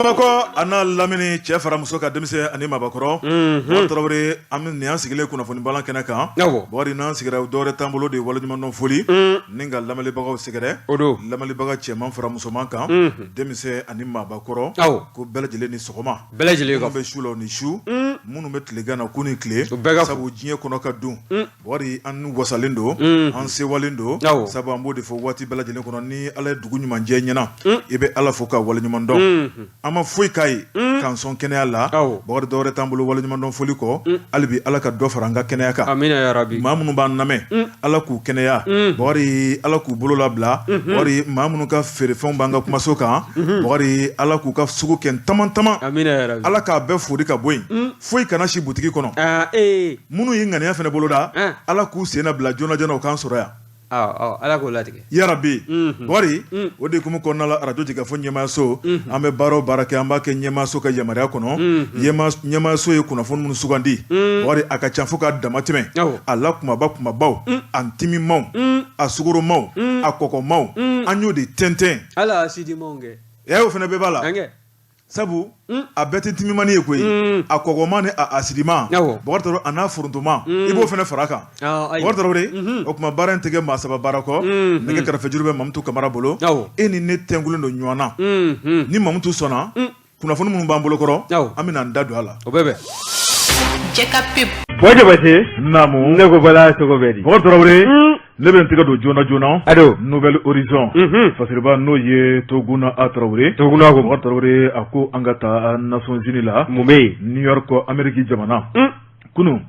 Bamakɔ a n'a lamini, cɛ fara muso kan, denmisɛn ani maabakɔrɔ, Bubakari Tarawele, an bɛ nin an sigilen kunnafoni balan kɛnɛ kan. Bubakari, n'an sigira, dɔwɛrɛ t'an bolo de waleɲumandɔn foli ni ka lamɛnbagaw sɛgɛrɛ, O don. Lamɛnbaga cɛman fara musoman kan, denmisɛn ani maabakɔrɔ, ko bɛɛ lajɛlen ni sɔgɔma. Bɛɛ lajɛlen. Minnu bɛ su la, ni su, minnu bɛ tilegan na, ko ni tile. O bɛɛ ka. Sabu diɲɛ kɔnɔ ka dun, Bubakari, an wasalen don, an sewalen don, sabu an b'o de fɔ waati bɛɛ lajɛlen kɔnɔ, ni Ala ye dugu ɲuman jɛ ɲɛna, i bɛ Ala fo ka waleɲuman dɔn. An ma foyi k'a ye k'an sɔn kɛnɛya la. Bubakari, dɔwɛrɛ t'an bolo waleɲumandɔn foli kɔ. Hali bi, Ala ka dɔ fara an ka kɛnɛya kan. Amina yarabi. Maa minnu b'an lamɛn, Ala k'u kɛnɛya. Bubakari, Ala k'u bolo labila. Bubakari, maa minnu ka feerefɛnw b'an ka kumaso kan, Bubakari, Ala k'u ka sugu kɛ taman taman. Amina yarabi. Ala k'a bɛɛ fori ka bɔ yen, foyi kana si butigi kɔnɔ. Minnu ye ŋaniya fana boloda, Ala k'u sen bila joona joona, u k'an sɔrɔ yan. Ala k'o latigɛ. Yarabi. Bubakari, o de hukumu kɔnɔna la, arajo Jigikafɔ ɲɛmaayaso, an bɛ baara o baara kɛ, an b'a kɛ ɲɛmaayaso ka yamaruya kɔnɔ. Ɲɛmaayaso ye kunnafoni minnu sugandi, Bubakari, a ka ca fo k'a dama tɛmɛ. A la kumaba kumabaw, a timimaw, a sukoromaw, a kɔkɔmaw, an y'o de tɛntɛn. Ala asidimaw kɛ. O fana bɛɛ b'a la. Sabu a bɛɛ tɛ timimani ye koyi, a kɔkɔma ni a asidima, Bubakari Tarawele, a n'a forontoma, i b'o fana fara a kan. Bubakari Tarawele, o tuma baara in tɛ kɛ maa saba baara kɔ. Nɛgɛ karafejuru bɛ Mamutu Kamara bolo. E ni ne tɛnkulen don ɲɔgɔn na. Ni Mamutu sɔnna, kunnafoni minnu b'an bolo kɔrɔ, an bɛna an da don a la. O bɛ bɛn. Buwa Jabate. Naamu. Ne ko Bala, cogo bɛ di? Bubakari Tarawele. Ne bɛ n tɛgɛ don joona joona. Ado. Nouvel Horizon. Fasiriba, n'o ye Toguna A Tarawele. Toguna ko. Bubakari Tarawele, a ko an ka taa Nations Unies la. Mun bɛ yen? New York, Amérique jamana. Kunun.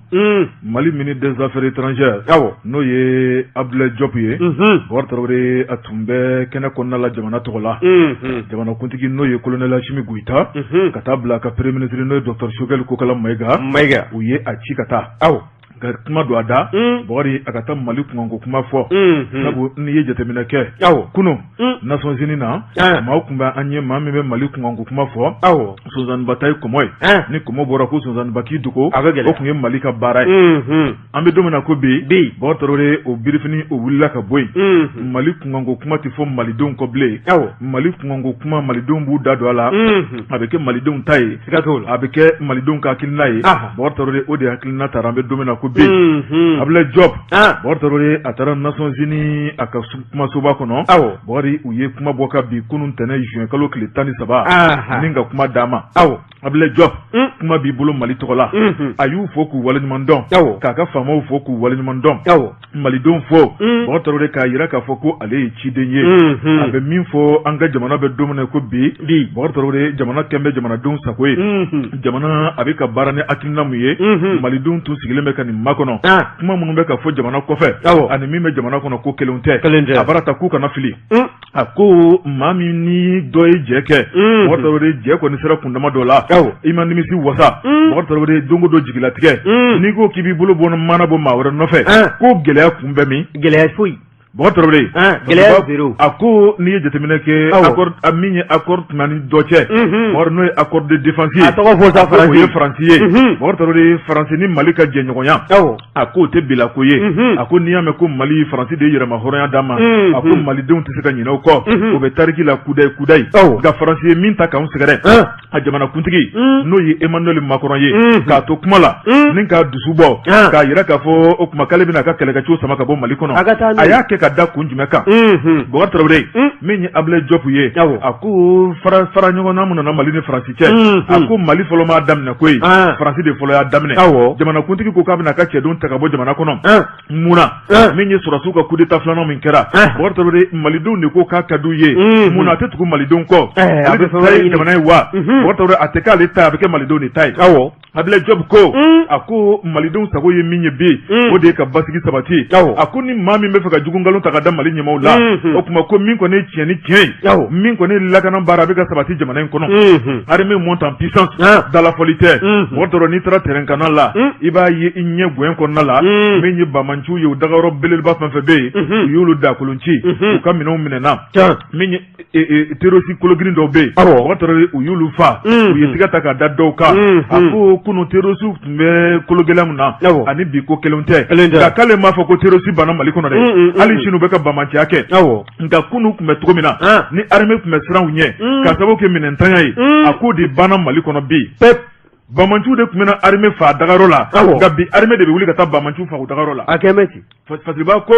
Mali ministre des Affaires étrangères. Awɔ. N'o ye Abdoulaye Diop ye. Bubakari Tarawele, a tun bɛ kɛnɛ kɔnɔna la jamana tɔgɔ la. Jamanakuntigi, n'o ye colonel Assimi Goïta. Ka taa bila a ka premier ministre, n'o ye docteur Choguel Kokalla Maïga. Maïga. U ye a ci ka taa. Awɔ. Ka kuma don a da, Bubakari, a ka taa Mali kunkanko kuma fɔ, sabu n'i ye jateminɛ kɛ kunun Nations Unies na, maaw tun bɛ an ye maa min bɛ Mali kunkanko kuma fɔ, sonsanninba ta ye kɔmɔ ye, ni kɔmɔ bɔra ko sonsanninba k'i dogo, o tun ye Mali ka baara ye. An bɛ don min na ko bi, Bubakari Tarawele, o birifini o wulila ka bɔ yen. Mali kunkanko kuma tɛ fɔ malidenw kɔ bilen. Mali kunkanko kuma, malidenw b'u da don a la, a bɛ kɛ malidenw ta ye, a bɛ kɛ malidenw ka hakilina ye. Bubakari Tarawele, o de hakilina taara an bɛ don min na ko bi. Abdoulaye Diop, Bubakari Tarawele, a taara Nations Unies a ka kumasoba kɔnɔ. Bubakari, u ye kuma bɔ ka bi kunun tɛnɛn juin kalo tile 13, ni ka kuma d'a ma. Abdoulaye Diop, kuma b'i bolo Mali tɔgɔ la. A y'u fo k'u waleɲuman dɔn, k'a ka faamaw fo k'u waleɲuman dɔn, malidenw fo. Bubakari Tarawele, k'a jira k'a fɔ ko ale ye ciden ye. A bɛ min fɔ, an ka jamana bɛ don min na ko bi, Bubakari Tarawele, jamana kɛlen bɛ jamanadenw sago ye. Jamana a bɛ ka baara ni hakilina mun ye, malidenw tun sigilen bɛ ka nin makɔnɔ. Kuma minnu bɛ ka fɔ jamana kɔfɛ ani min bɛ jamana kɔnɔ, ko kelenw tɛ. A bara ta k'u kana fili. A ko maa min ni dɔ ye jɛ kɛ, Bubakari Tarawele, jɛ kɔni sera kundama dɔ la, i ma nimisi wasa, Bubakari Tarawele, don o don jigilatigɛ, n'i ko k'i b'i bolo bɔ mana bɔ maa wɛrɛ nɔfɛ, ko gɛlɛya kun bɛ min? Gɛlɛya foyi. Bubakari Tarawele, gɛlɛya zéro. A ko n'i ye jateminɛ kɛ, accord min ye accord tun ni dɔ cɛ, Bubakari, n'o ye accord de défense ye, a tɔgɔ fɔ sa. O ye Faransi ye. Bubakari Tarawele, Faransi ni Mali ka jɛɲɔgɔnya, a k'o tɛ bila ko ye. A ko n'i y'a mɛn ko Mali, Faransi de ye yɛrɛma hɔrɔnya d'a ma, a ko malidenw tɛ se ka ɲinɛ o kɔ, o bɛ tariki la kudayi kudayi. Nka Faransi ye min ta k'anw sɛgɛrɛ, a jamanakuntigi, n'o ye Emmanuel Macron ye, k'a to kuma la ni k'a dusu bɔ, k'a jira k'a fɔ o tuma k'ale bɛna a ka kɛlɛkɛcɛw sama ka bɔ Mali kɔnɔ, a y'a kɛ ka da kun jumɛn kan? Bubakari Tarawele, min ye Abdoulaye Diop ye, a ko fara fara ɲɔgɔn na min nana Mali ni Faransi cɛ, a ko Mali fɔlɔ m'a daminɛ koyi, Faransi de fɔlɔ y'a daminɛ. Jamanakuntigi ko k'a bɛna a ka cɛdenw ta ka bɔ jamana kɔnɔ mun na? Min ye sɔrɔdasiw ka coup d'état filanan min kɛra, Bubakari Tarawele, malidenw de ko k'a ka d'u ye. Mun na a tɛ tugu malidenw kɔ? Ale de ta ye jamana ye wa? Bubakari Tarawele, a tɛ k'ale ta, a bɛ kɛ malidenw de ta ye. Abdoulaye Diop ko, a ko malidenw sago ye min ye bi, o de ye ka basigi sabati. A ko ni maa min bɛ fɛ ka jugu nkalon ta ka da Mali ɲɛmaaw la, o tuma ko min kɔni ye tiɲɛ ni tiɲɛ ye, min kɔni lakana baara a bɛ ka sabati jamana in kɔnɔ, armée monte en puissance, dalafɔli tɛ. Mɔgɔ dɔrɔn n'i taara terrain kana la, i b'a ye i ɲɛ gɛn kɔnɔna la, min ye banbaanciw ye, u dagayɔrɔ belebeleba fɛn fɛn bɛ yen, u y'olu dakolon ci, u ka minɛnw minɛna. Min ye terroriste kologirin dɔw bɛ yen, Bubakari Tarawele, u y'olu fa, u ye tɛgɛ ta ka da dɔw kan. A ko kunun terroriste tun bɛ kologɛlɛya min na ani bi ko kelen tɛ, nka k'ale m'a fɔ ko terroriste banna Mali kɔnɔ dɛ, hali sini u bɛ ka banbaanciya kɛ, nka kunun tun bɛ cogo min na ni armée tun bɛ siran u ɲɛ ka sababu kɛ minɛntanya ye, a k'o de banna Mali kɔnɔ bi. Banbaanciw de tun bɛ na armée faa dagayɔrɔ la, nka bi armée de bɛ wuli ka taa banbaanciw faa u dagayɔrɔ la. A kɛn bɛ ten. Fasiriba ko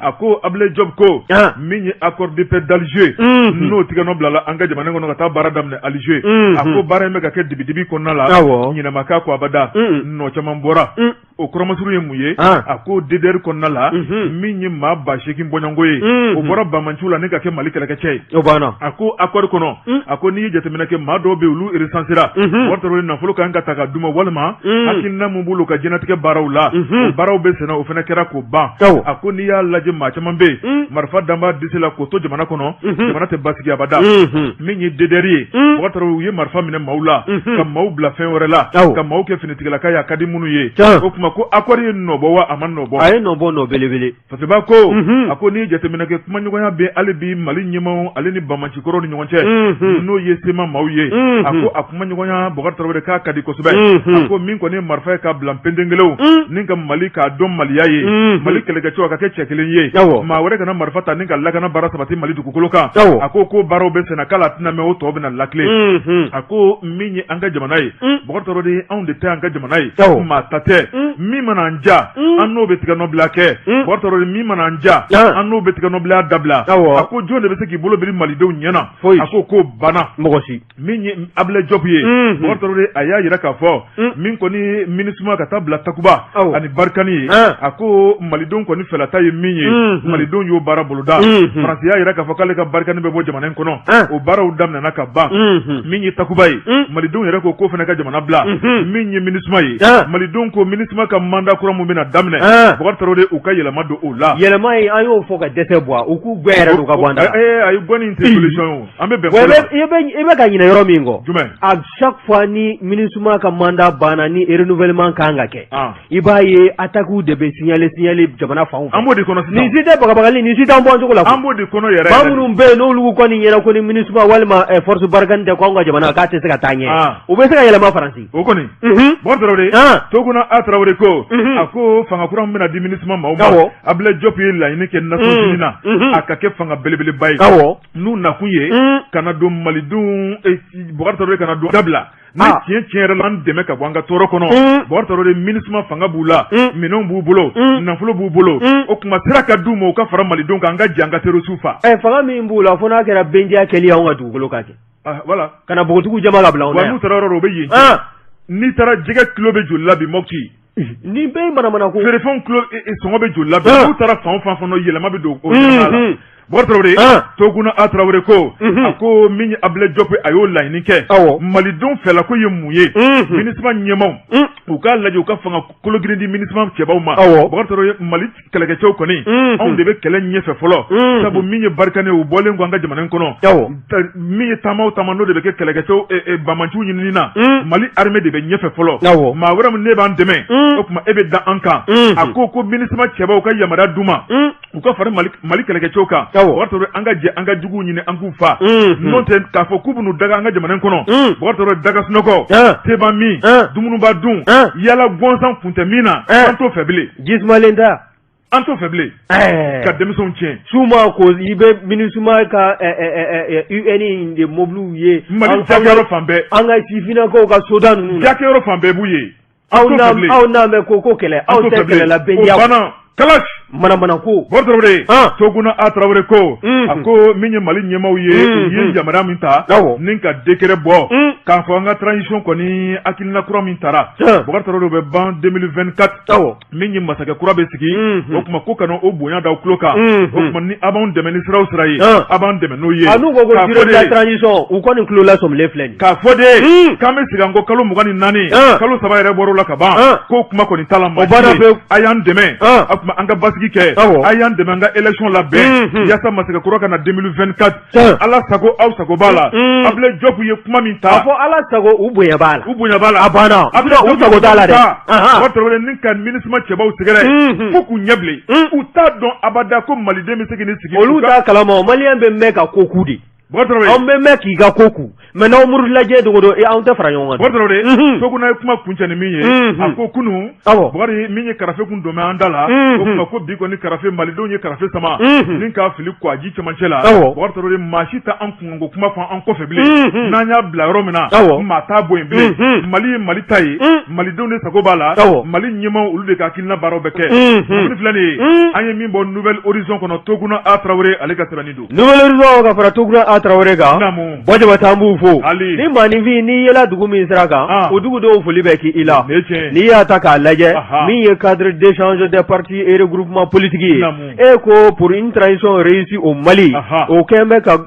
a ko Ablaye Diop ko min ye accord de paix d'Alger n'o tigɛnɔ bilala an ka jamana kɔnɔ ka taa baara daminɛ Alger, a ko baara in bɛ ka kɛ dibidibi kɔnɔna la, ɲinɛ ma k'a kɔ abada, nɔ caman bɔra. O kɔrɔmasuru ye mun ye? A ko DDR kɔnɔna la, min ye maa 8000 bɔɲɔgɔnko ye, o bɔra banbaanciw la ni ka kɛ Mali kɛlɛkɛcɛ ye. O banna. A ko accord kɔnɔ, a ko n'i ye jateminɛ kɛ, maa dɔw bɛ olu recensera, Bɔkari Tarawele, nafolo kan ka ta ka d'u ma walima hakilina min b'olu ka diɲɛnatigɛ baaraw la, o baaraw bɛ senna, o fana kɛra k'o ban. A ko n'i y'a lajɛ, maa caman bɛ yen, marifa danba disi la k'o to jamana kɔnɔ, jamana tɛ basigi abada. Min ye DDR ye, Bɔkari Tarawele, u ye marifa minɛ maaw la ka maaw bila fɛn wɛrɛ la, ka maaw kɛ finitigilaka ye, a ka di minnu ye. O tuma ko accord ye nɔ bɔ wa, a ma nɔ bɔ? A ye nɔ bɔ, nɔ belebele. Fasiriba ko a ko n'i ye jateminɛ kɛ, kumaɲɔgɔnya bɛ hali bi Mali ɲɛmaaw ale ni banbaancikɔrɔw ni ɲɔgɔn cɛ, n'o ye CMA maaw ye. A ko a kumaɲɔgɔnya, Bɔkari Tarawele, k'a ka di kosɛbɛ. A ko min kɔni ye marifa ye ka bila pentenkelew ni ka Mali k'a dɔn Maliya ye, Mali kɛlɛkɛcɛw a ka kɛ cɛ kelen ye, maa wɛrɛ kana marifa ta ni ka lakana baara sabati Mali dugukolo kan. A ko baaraw bɛ senna, k'a tɛna mɛn, o tɔ bɛna latilen. A ko min ye an ka jamana ye, Bɔkari Tarawele, anw de ta an ka jamana ye, maa ta tɛ. Min mana an ja, an n'o bɛ tigɛnɔbila kɛ. Bɔkari Tarawele, min mana an ja, an n'o bɛ tigɛnɔbila dabila. A ko jɔn de bɛ se k'i bolo biri malidenw ɲɛna? A ko k'o banna. Mɔgɔ si. Min ye Ablaye Diop ye, Bɔkari Tarawele, a y'a jira k'a fɔ min kɔni MINUSMA ka taa bila Takuba ani Barkhane ye, a ko malidenw kɔni fɛlata ye min ye, malidenw y'o baara boloda. Faransi y'a jira k'a fɔ k'ale ka Barkhane bɛ bɔ jamana in kɔnɔ, o baaraw daminɛna ka ban. Min ye Takuba ye, malidenw yɛrɛ ko k'o fana ka jamana bila. Min ye MINUSMA ye, malidenw ko MINUSMA ka mandat kura min bɛna daminɛ, Bɔkari Tarawele, u ka yɛlɛma don o la. Yɛlɛma ye, an y'o fɔ ka dɛsɛ bɔ, u k'u gɛn yɛrɛ don ka bɔ an da la. Ayi, gɛnni tɛ solution ye, an bɛ bɛn. I bɛ ka ɲinɛ yɔrɔ min kɔ. Jumɛn? À chaque fois ni MINUSMA ka mandat banna, ni renouvellement kan ka kɛ, i b'a ye attaques de bɛ signaler signaler jamana fan fɛ. An b'o de kɔnɔ sisan. Nin si tɛ bagabagali, nin si t'an bɔ cogo la. An b'o de kɔnɔ yɛrɛ. Maa minnu bɛ yen n'olu kɔni ɲɛna ko ni MINUSMA walima force Barkhane tɛ ko anw ka jamana k'a tɛ se ka taa ɲɛ, u bɛ se ka yɛlɛma Faransi. O kɔni. Bɔkari Tarawele. Toguna A Tarawele ko. A ko fanga kura min bɛna di MINUSMA maaw ma. Ablaye Diop ye laɲini kɛ Nations Unies na. A ka kɛ fanga belebeleba ye. N'u nakun ye ka na don malidenw, Bɔkari Tarawele, ka na don dabila ni tiɲɛ tiɲɛ yɛrɛ la, an dɛmɛ ka bɔ an ka tɔɔrɔ kɔnɔ. Bɔkari Tarawele, MINUSMA fanga b'u la, minɛnw b'u bolo, nafolo b'u bolo, o tuma sira ka d'u ma u ka fara malidenw kan, an ka jɛ an ka terrorisiw faa. Fanga min b'u la, fo n'a kɛra bɛndiya kɛli anw ka dugukolo kan kɛ. Voilà. Ka na npogotigiw jama ka bila anw na yan. Wa n'u taara yɔrɔ o bɛ yen. N'i taara, jɛgɛ kilo bɛ joli la bi Mopti? Nin bɛɛ ye manamana ko. Feerefɛnw kilo sɔngɔ bɛ joli la bi? N'u taara fan o fan fana, yɛlɛma bɛ don o ɲɛnamaya la. Bɔkari Tarawele, Toguna A Tarawele ko, a ko min ye Ablaye Diop, a y'o laɲini kɛ. Malidenw fɛlako ye mun ye? MINUSMA ɲɛmaaw, u k'a lajɛ u ka fanga kologirin di MINUSMA cɛbaw ma. Bɔkari Tarawele, Mali kɛlɛkɛcɛw kɔni, anw de bɛ kɛlɛ ɲɛfɛ fɔlɔ, sabu min ye Barkhane ye, u bɔlen kɔ an ka jamana in kɔnɔ, min ye taama o taama n'o de bɛ kɛ kɛlɛkɛcɛw banbaanciw ɲinini na, Mali armée de bɛ ɲɛfɛ fɔlɔ. Maa wɛrɛ min ne b'an dɛmɛ, o tuma e bɛ da an kan. A ko MINUSMA cɛbaw ka yamaruya d'u ma, u ka fara Mali kɛlɛkɛcɛw kan. Bɔkari Tarawele, an ka jɛ an ka juguw ɲini, an k'u faa. N'o tɛ k'a fɔ k'u bɛn'u daga an ka jamana in kɔnɔ, Bɔkari Tarawele, daga sunɔgɔ, teba min, dumuniba dun, yala gansan kun tɛ min na, an t'o fɛ bilen. Jisumalen ta. An t'o fɛ bilen. Ka denmisɛnw tiɲɛ. Su ma ko i bɛ MINUSMA ka UN de mobiliw ye. Mali jakɛyɔrɔ fan bɛɛ. An ka sifinnakaw ka soda ninnu na. Jakɛyɔrɔ fan bɛɛ b'u ye. Aw aw n'an bɛ ko ko kɛlɛ, aw tɛ kɛlɛ la bɛndiya. Kalash. Manamana ko. Bɔkari Tarawele. Toguna A Tarawele ko. A ko min ye Mali ɲɛmaaw ye, u ye yamaruya min ta. Ni ka décret bɔ. K'a fɔ an ka transition kɔni hakilina kura min tara. Bɔkari Tarawele, o bɛ ban 2024. Min ye masakɛ kura bɛ sigi, o tuma ko kana o bonya da tulo kan. O tuma ni a b'anw dɛmɛ ni sira o sira ye, a b'an dɛmɛ n'o ye. A n'u ko ko durée de la transition, u kɔni tulo lasɔmilen filɛ nin. K'a fɔ de k'an bɛ segin an kɔ kalo 24, kalo 3 yɛrɛ bɔr'o la ka ban, k'o kuma kɔni t'a la. O banna pewu. A y'an dɛmɛ, a tuma an ka basigi kɛ, a y'an dɛmɛ an ka élection labɛn yaasa masakɛ kura ka na 2024. Ala sago aw sago b'a la. Ablaye Diop ye kuma min ta. A fɔ ala sago u bonya b'a la. U bonya b'a la. A banna. U sago t'a la dɛ. Bɔkari Tarawele, ni ka MINUSMA cɛbaw sɛgɛrɛ fo k'u ɲɛ bilen, u t'a dɔn abada ko maliden bɛ se k'i sigi. Olu t'a kalama, maliyɛn bɛ mɛn ka ko ku de. Anw bɛ mɛn k'i ka ko kun mais n'aw murutila diɲɛ don o don anw tɛ fara ɲɔgɔn kan. Bubakari Tarawele, Toguna ye kuma kuncɛ ni min ye, a ko kunun, awɔ, Bubakari min ye karafe kun don bɛ an da la, o tuma ko bi kɔni karafe malidenw ye karafe sama ni k'a fili kwaji cɛmancɛ la, awɔ, Bubakari Tarawele maa si tɛ an kunkanko kuma fɔ an kɔfɛ bilen, n'an y'a bila yɔrɔ min na, awɔ, maa t'a bɔ yen bilen, Mali ye Mali ta ye, malidenw de sago b'a la, awɔ, Mali ɲɛmaaw olu de ka hakilina baaraw bɛ kɛ, kunnafoni filɛ nin ye, an ye min bɔ Nouvel Horizon kɔnɔ Toguna A Tarawele ale ka sɛbɛnni don. Nouvel Horizon ka fara Toguna A Tarawele kan, naamu, Bɔjabate an b'u fo, hali ni maaninfin n'i yela dugu min sira kan, an, o dugudenw foli bɛ k'i la, nin ye tiɲɛ ye, n'i y'a ta k'a lajɛ, anhan, min ye cadre d'échange des partis et regroupements politiques ye, naamu, e ko pour une transition réussie au Mali, anhan, o kɛlen bɛ ka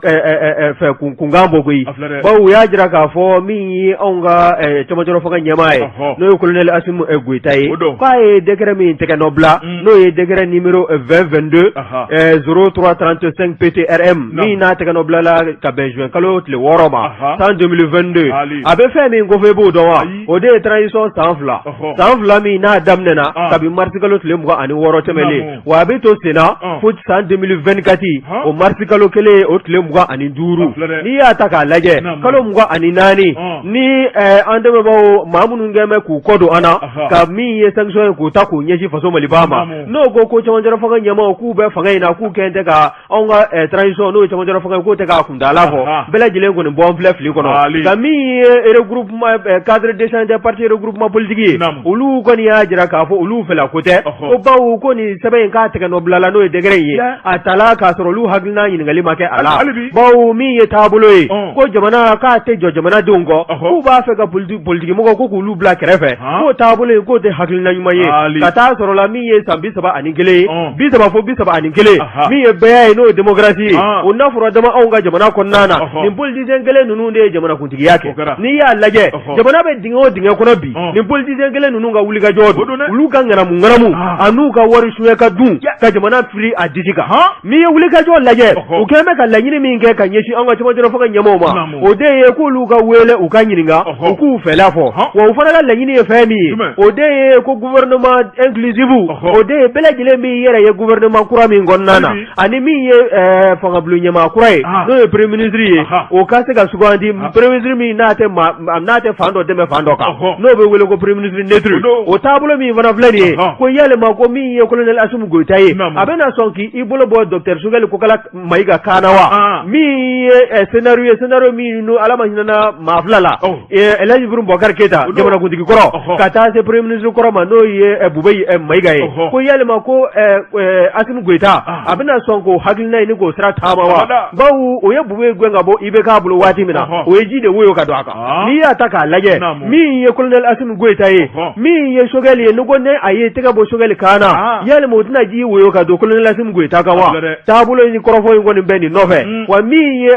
fɛ kunkan bɔ koyi, a filɛ dɛ, bawo u y'a jira k'a fɔ min ye anw ka cɛmancɛrɔ fanga ɲɛmaa ye, ɔhɔ, n'o ye colonel Assimi Goïta ye, o don, k'a ye décret min tɛgɛ nɔ bila, n'o ye décret numéro 2022 03 35 PTRM min n'a tɛgɛ nɔ bilala ka bɛn juin kalo tile 6 ma san 2022 a bɛ fɛn min kofɔ i b'o dɔn wa o de ye transition san 2 san 2 min n'a daminɛna kabi marisi kalo tile 26 tɛmɛnen wa a bɛ to senna fo san 2024 o marisi kalo kelen o tile 25 n'i y'a ta k'a lajɛ kalo 24 ni an dɛmɛbaaw maa minnu kɛlen bɛ k'u kɔ don an na ka min ye sanction ye k'u ta k'u ɲɛsin faso Maliba ma n'o ko ko cɛmancɛrɔ fanga ɲɛmaaw k'u bɛ fanga in na k'u kɛn tɛ ka anw ka transition n'o ye cɛmancɛrɔ fanga ye k'o tɛ k'a kuntaala fɔ bɛɛ lajɛlen kɔni bɔ an filɛ fili kɔnɔ nka min ye regroupement cadre d'échange des partis et regroupements politiques ye olu kɔni y'a jira k'a fɔ olu fɛla ko tɛ ko bawo ko nin sɛbɛn in k'a tɛgɛ nɔ bilala n'o ye décret in ye a tala k'a sɔrɔ olu hakilina ɲininkali ma kɛ a la bawo min ye taabolo ye ko jamana k'a tɛ jɔ jamanadenw kɔ k'u b'a fɛ ka politikimɔgɔw ko k'olu bila kɛrɛfɛ k'o taabolo in k'o tɛ hakilina ɲuman ye ka taa sɔrɔ la min ye san 31 ye 30 fo 31 min ye bɛɛya ye n'o ye démocratie ye o nafɔra dama anw ka jamana kɔnɔna na nin politicien kelen ninnu de ye jamanakuntigiya kɛ n'i y'a lajɛ jamana bɛ dingɛ o dingɛ kɔnɔ bi nin politicien kelen ninnu ka wulikajɔ don olu ka ŋanamu ŋanamu an'u ka wari suɲɛ ka dun ka jamana firi a disi kan n'i ye wulikajɔ lajɛ u kɛlen bɛ ka laɲini min kɛ ka ɲɛsin an ka cɛmancɛrɔ fanga ɲɛmaaw ma o de ye k'olu ka wele u ka ɲininka u k'u fɛla fɔ wa u fana ka laɲini ye fɛn min ye o de ye ko gouvernement inclusif o de ye bɛɛ lajɛlen b'i yɛrɛ ye gouvernement kura min kɔnɔna na ani min ye fangabulon ɲɛmaa kura ye n'o ye premier ministre ye o ka se ka sugandi premier ministre min n'a tɛ n'a tɛ fan dɔ dɛmɛ fan dɔ kan n'o bɛ wele ko premier ministre neutre o taabolo min fana filɛ nin ye ko yalima ko min ye colonel Assimi Goïta ye a bɛna sɔn k'i bolo bɔ docteur Choguel Kokalla Maïga kan na wa min ye scénario ye scénario min n'o Ala ma hinɛna maa fila la El Hadj Ibrahim Boubacar Keïta jamanakuntigi kɔrɔ ka taa se premier ministre kɔrɔ ma n'o ye Boubèye Maïga ye ko yalima ko Assimi Goïta a bɛna sɔn k'o hakilina in ni k'o sira taama wa bawo o ye Boubèye gɛn ka bɔ IBK bolo waati min na o ye ji de woyo ka don a kan n'i y'a ta k'a lajɛ min ye colonel Assimi Goïta ye min ye Choguel ye ni ko ne a ye tɛgɛ bɔ Choguel kan na yalima o tɛna ji woyo ka don colonel Assimi Goïta kan wa taabolo in kɔrɔfɔ in kɔni bɛ nin nɔfɛ wa min ye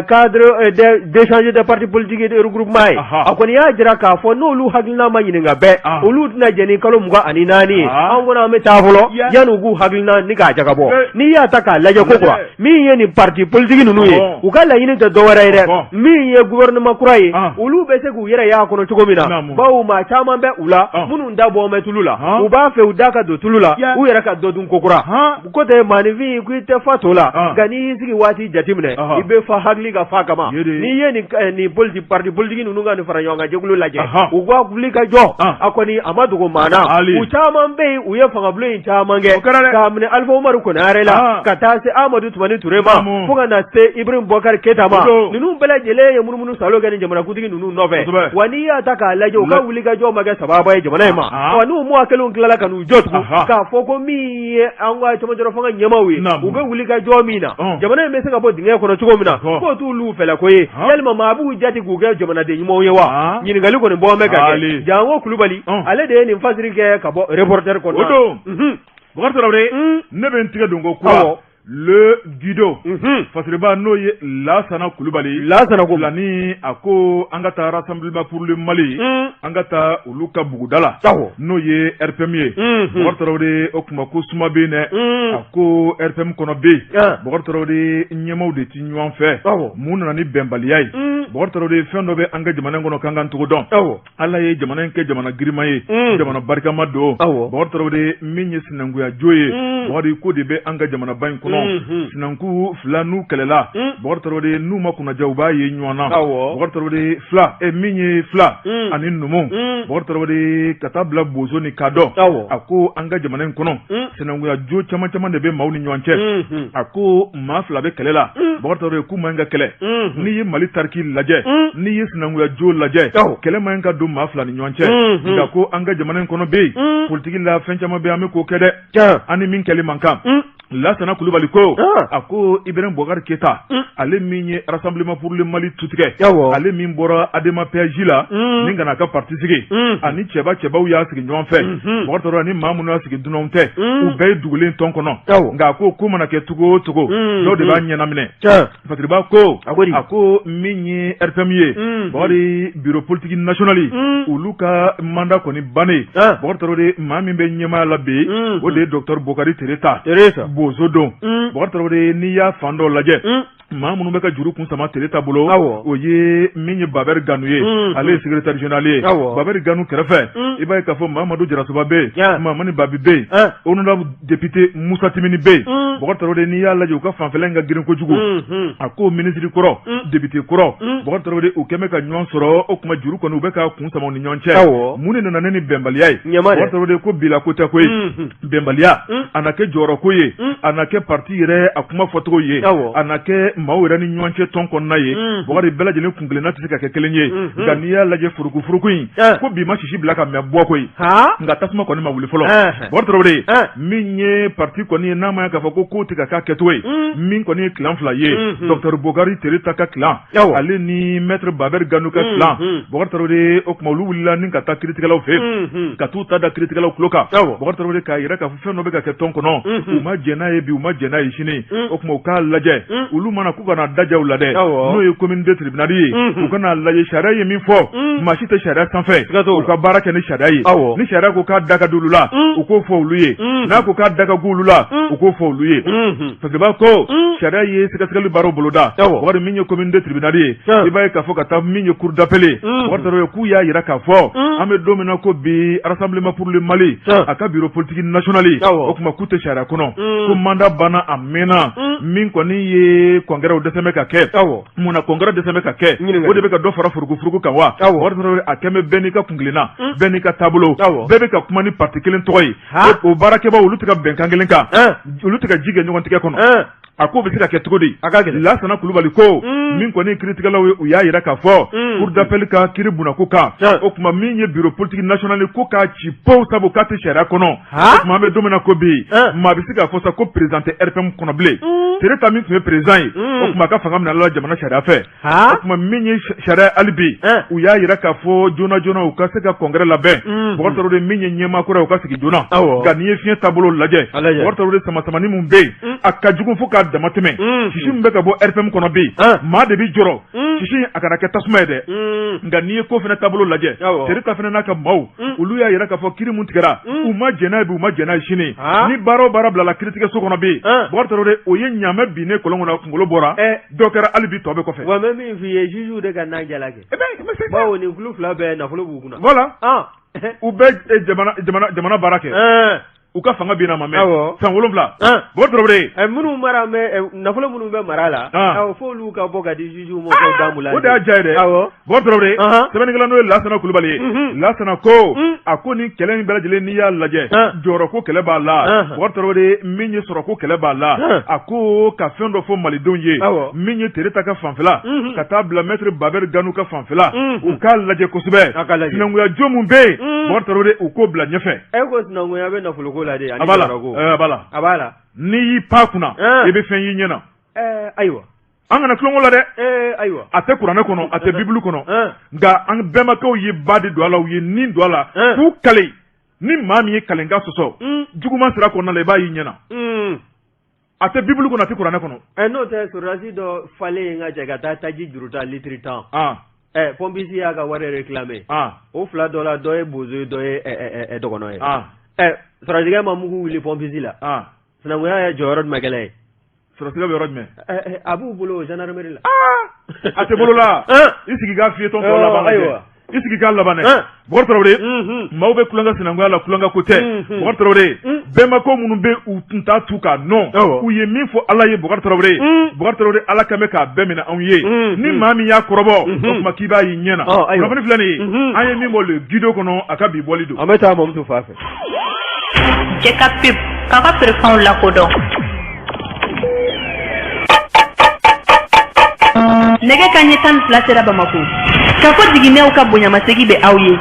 cadre d'échange des partis politiques et de regroupement ye a kɔni y'a jira k'a fɔ n'olu hakilina ma ɲininka bɛɛ olu tɛna jɛn ni kalo 24 ye an kɔni an bɛ taa fɔlɔ yanni u k'u hakilina ni k'a jagabɔ n'i y'a ta k'a lajɛ ko kura min ye nin parti politique ninnu ye u ka laɲini tɛ dɔwɛrɛ ye dɛ min ye gouvernement kura ye olu bɛ se k'u yɛrɛ y'a kɔnɔ cogo min na bawo maa caman bɛ u la minnu da bɔ bɛ tulu la u b'a fɛ u da ka don tulu la u yɛrɛ ka dɔ dun kokura ko tɛ maaninfin ko i tɛ fa to la nka n'i y'i sigi waati jateminɛ i bɛ fa hakili ka fa kama n'i ye nin politique parti politique ninnu ka nin fara ɲɔgɔn kan jɛkulu lajɛ u ka wuli ka jɔ a kɔni a ma dogo maa na u caman bɛ yen u ye fangabulon in caman kɛ k'a minɛ Alifa Umaru Konare la ka taa se Amadu Tumani Ture ma fo ka na se Ibrahim Boubacar Keita ma ninnu bɛɛ lajɛlen ye munumunu salo kɛ ni jamanakuntigi ninnu nɔfɛ wa n'i y'a ta k'a lajɛ u ka wuli ka jɔ ma kɛ sababa ye jamana in ma wa n'u mɔgɔ kelenw tilala ka n'u jɔ tugun k'a fɔ ko min ye an ka cɛmancɛrɔ fanga ɲɛmaaw ye u bɛ wuli ka jɔ min na jamana in bɛ se ka bɔ dingɛ kɔnɔ cogo min na k'o t'olu fɛla ko ye yalima maa b'u jate k'u kɛ jamanaden ɲumanw ye wa ɲininkali kɔni bɔ bɛ ka kɛ janko Kulubali ale de ye nin fasiri kɛ ka bɔ Reporter kɔnɔ o don Bukari Tarawele ne bɛ n tigɛ don ko kura Le Guido fasiriba n'o ye Lasana Kulubali Lasana ko ni a ko an ka taa Rassemblement pour le Mali an ka taa olu ka buguda la n'o ye RPM ye Bukari Tarawele o tuma ko suma bɛ yen dɛ a ko RPM kɔnɔ bɛ yen Bukari Tarawele ɲɛmaaw de tɛ ɲɔgɔn fɛ mun nana ni bɛnbaliya ye Bukari Tarawele fɛn dɔ bɛ an ka jamana kɔnɔ k'an k'an cogo dɔn Ala ye jamana in kɛ jamana girinma ye jamana barikama don Bukari Tarawele min ye sinankunya jo ye Bukari ko de bɛ an ka jamanaba in kɔnɔ. dɔn sinankun fila n'u kɛlɛla Bɔkari Tarawele n'u ma kunnaja u b'a ye ɲɔgɔn na Bɔkari Tarawele fila min ye fila ani numu Bɔkari Tarawele ka taa bila bozo ni kadɔ a ko an ka jamana in kɔnɔ sinankunya jo caman caman de bɛ maaw ni ɲɔgɔn cɛ a ko maa fila bɛ kɛlɛ la Bɔkari Tarawele k'u man ka kɛlɛ n'i ye Mali tariki lajɛ n'i ye sinankunya jo lajɛ kɛlɛ man ka don maa fila ni ɲɔgɔn cɛ nka ko an ka jamana in kɔnɔ bɛ yen politiki la fɛn caman bɛ an bɛ k'o kɛ dɛ an ni min kɛli man kan Lasana Kulubali ko a ko Ibrahim Boubacar Keita ale min ye Rassemblement pour le Mali tutigɛ ale min bɔra ADEMA PAJ la ni ka n'a ka parti sigi ani cɛba cɛbaw y'a sigi ɲɔgɔn fɛ Boubacar Tarawele ni maa minnu y'a sigi dunanw tɛ u bɛɛ ye dugulen tɔn kɔnɔ nka a ko ko mana kɛ cogo o cogo dɔw de b'a ɲɛnaminɛ Fasiriba ko a ko min ye RPM ye Bɔkari bureau politique national olu ka mandat kɔni bannen Bɔkari Tarawele maa min bɛ ɲɛmaaya la bi o de ye docteur Bokari Tereta Bozo don Bɔkari Tarawele n'i y'a fan dɔ lajɛ maa minnu bɛ ka juru kun sama Tereta bolo o ye min ye Babɛri Ganu ye ale ye secrétaire général ye Babɛri Ganu kɛrɛfɛ i b'a ye k'a fɔ Mamadu Jarasoba bɛ yen Mamani Babi bɛ yen honorable député Musa Timini bɛ yen Bɔkari Tarawele n'i y'a lajɛ u ka fanfɛla in ka girin kojugu a ko minisiri kɔrɔ député kɔrɔ Bɔkari Tarawele u kɛlen bɛ ka ɲɔgɔn sɔrɔ o kuma juru kɔni u bɛ ka kun sama u ni ɲɔgɔn cɛ mun de nana ni bɛnbaliya ye Bɔkari Tarawele ko bila ko tɛ koyi bɛnbaliya a na kɛ jɔyɔrɔko ye a na kɛ parti yɛrɛ a kuma fɔcogo ye a na kɛ maaw yɛrɛ ni ɲɔgɔn cɛ tɔn kɔnɔna ye Bɔkari bɛɛ lajɛlen kuntilenna tɛ se ka kɛ kelen ye nka n'i y'a lajɛ furukufuruku in ko bi ma sisi bila ka mɛn bɔ koyi nka tasuma kɔni ma wuli fɔlɔ Bɔkari Tarawele min ye parti kɔni ye n'a ma k'a fɔ ko ko tɛ ka k'a kɛcogo ye min kɔni ye clan fila ye docteur Bokari Tereta ka clan ale ni maître Babɛri Ganu ka clan Bɔkari Tarawele o tuma olu wulila ni ka taa kiiritigɛlaw fɛ ka t'u ta da kiiritigɛlaw tulo kan Bɔkari Tarawele k'a yira k'a fɔ fɛn dɔ bɛ ka kɛ tɔn kɔnɔ u ma jɛn n'a ye bi u ma jɛn n'a ye sini o tuma u k'a lajɛ olu mana k'u kana da ja u la dɛ n'o ye commune de tribunal ye u kana lajɛ sariya ye min fɔ maa si tɛ sariya sanfɛ u ka baara kɛ ni sariya ye ni sariya ko k'a da ka d'olu la u k'o fɔ olu ye n'a ko k'a da ka go olu la u k'o fɔ olu ye Fasiriba ko sariya ye sɛgɛsɛgɛli baaraw boloda Bɔkari min ye commune de tribunal ye i b'a ye k'a fɔ ka taa min ye cour d'appel ye Bɔkari Tarawele k'u y'a jira k'a fɔ an bɛ don min na ko bi Rassemblement pour le Mali a ka bureau politique national o tuma k'u tɛ sariya kɔnɔ ko mandat banna a mɛnna min kɔni ye congrès dɛsɛ bɛ ka kɛ mun na congrès dɛsɛ bɛ ka kɛ o de bɛ ka dɔ fara furukufuruku kan wa a kɛlen bɛ bɛɛ n'i ka kuntilenna bɛɛ n'i ka taabolo bɛɛ bɛ ka kuma ni parti kelen tɔgɔ ye o baarakɛbaw olu tɛ ka bɛn kan kelen kan olu tɛ ka ji kɛ ɲɔgɔn tigɛ kɔnɔ a ko bɛ se ka kɛ cogo di Lasana Kulubali ko min kɔni kiiritigɛlaw ye u y'a jira k'a fɔ cour d'appel ka kiiri bunako kan o tuma min ye bureau politique national ko k'a ci pewu sabu k'a tɛ sariya kɔnɔ o tuma an bɛ don min na ko bi maa bɛ se k'a fɔ sa ko président tɛ RPM kɔnɔ bilen Tereta min tun ye président ye o tuma a ka fanga minɛla la jamana sariya fɛ o tuma min ye sariya hali bi u y'a jira k'a fɔ joona joona u ka se ka congrès labɛn Bɔkari Tarawele min ye ɲɛmaa kura ye u ka sigi joona nka n'i ye fiɲɛ taabolo lajɛ Bɔkari Tarawele samasamani min bɛ yen a ka jugu fo k'a dama tɛmɛ sisi min bɛ ka bɔ RPM kɔnɔ bi maa de bɛ jɔrɔ sisi a kana kɛ tasuma ye dɛ nka n'i ye ko fana taabolo lajɛ Tereta fana n'a ka maaw olu y'a jira k'a fɔ kiri min tigɛra u ma jɛn n'a ye bi u ma jɛn n'a ye sini ni baara o baara bilala kiiritigɛso kɔnɔ bi Bɔkari Tarawele o ye ɲaamɛ binnen kɔlɔn kɔnɔ kunkolo bɔra dɔ kɛra hali bi tɔ bɛ kɔfɛ wa n bɛ min f'i ye juges de ka na jalaki bawo nin kulu fila bɛɛ nafolo b'u kunna voilà u bɛ jamana baara kɛ u ka fanga binna ma mɛn san 7 Bɔkari Tarawele minnu mara nafolo minnu bɛ mara la fo olu ka bɔ ka di juges ma k'o da o de y'a diya ye dɛ Bɔkari Tarawele sɛbɛnnikɛla n'o ye Lasana Kulubali ye Lasana ko a ko ni kɛlɛ in bɛɛ lajɛlen n'i y'a lajɛ jɔyɔrɔko kɛlɛ b'a la Bɔkari Tarawele min ye sɔrɔko kɛlɛ b'a la a ko ka fɛn dɔ fɔ malidenw ye min ye Tereta ka fanfɛla ka taa bila maître Babɛri Ganu ka fanfɛla u k'a lajɛ kosɛbɛ sinankunya jo min bɛ yen Bɔkari Tarawele u k'o bila ɲɛfɛ e ko sinankunya bɛ nafoloko la de a b'a la a b'a la a b'a la n'i y'i pan kunna i bɛ fɛn y'i ɲɛ na ayiwa an kana tulon k'o la dɛ ayiwa a tɛ kuranɛ kɔnɔ a tɛ bibulu kɔnɔ nka an bɛnbakɛw ye ba de don a la u ye nin don a la k'u kale ni maa min ye kalenkan sɔsɔ juguman sira kɔnɔna la i b'a y'i ɲɛ na a tɛ bibulu kɔnɔ a tɛ kuranɛ kɔnɔ n'o tɛ sɔrɔdasi dɔ falen ka jɛ ka taa taji juru ta litiri 10 pɔnpisi y'a ka wari réclamer o fila dɔ la dɔ ye bozo ye dɔ ye dɔgɔnɔ ye sɔrɔdasikɛ ma mugu wuli pɔnpisi la sinankunya ye jɔyɔrɔ jumɛn kɛlɛ ye sɔrɔdasikɛ bɛ yɔrɔ jumɛn a b'u bolo gendarmerie la a tɛ bolo la i sigi k'a fiyetɔ tɔ laban ayiwa I sigi k'a laban dɛ. Bukari Tarawele, maaw bɛ tulonkɛ sinankunya la, tulonkɛ ko tɛ. Bukari Tarawele, bɛnbakɛw minnu bɛ u tun t'a tu k'a nɔn, u ye min fɔ Ala ye, Bukari Tarawele, Bukari Tarawele, Ala kɛlen bɛ k'a bɛɛ minɛ anw ye. Ni maa min y'a kɔrɔbɔ, o tuma k'i b'a y'i ɲɛ na. Kunnafoni filɛ nin ye, an ye min bɔ Le Guido kɔnɔ, a ka bi bɔli don. An bɛ taa Mamutu fan fɛ. Cɛ ka pub k'a ka feerefɛnw lakodɔn. Nɛgɛ kanɲɛ 12 sera Bamakɔ. Kafo jiginɛw ka bonyamasegin bɛ aw ye.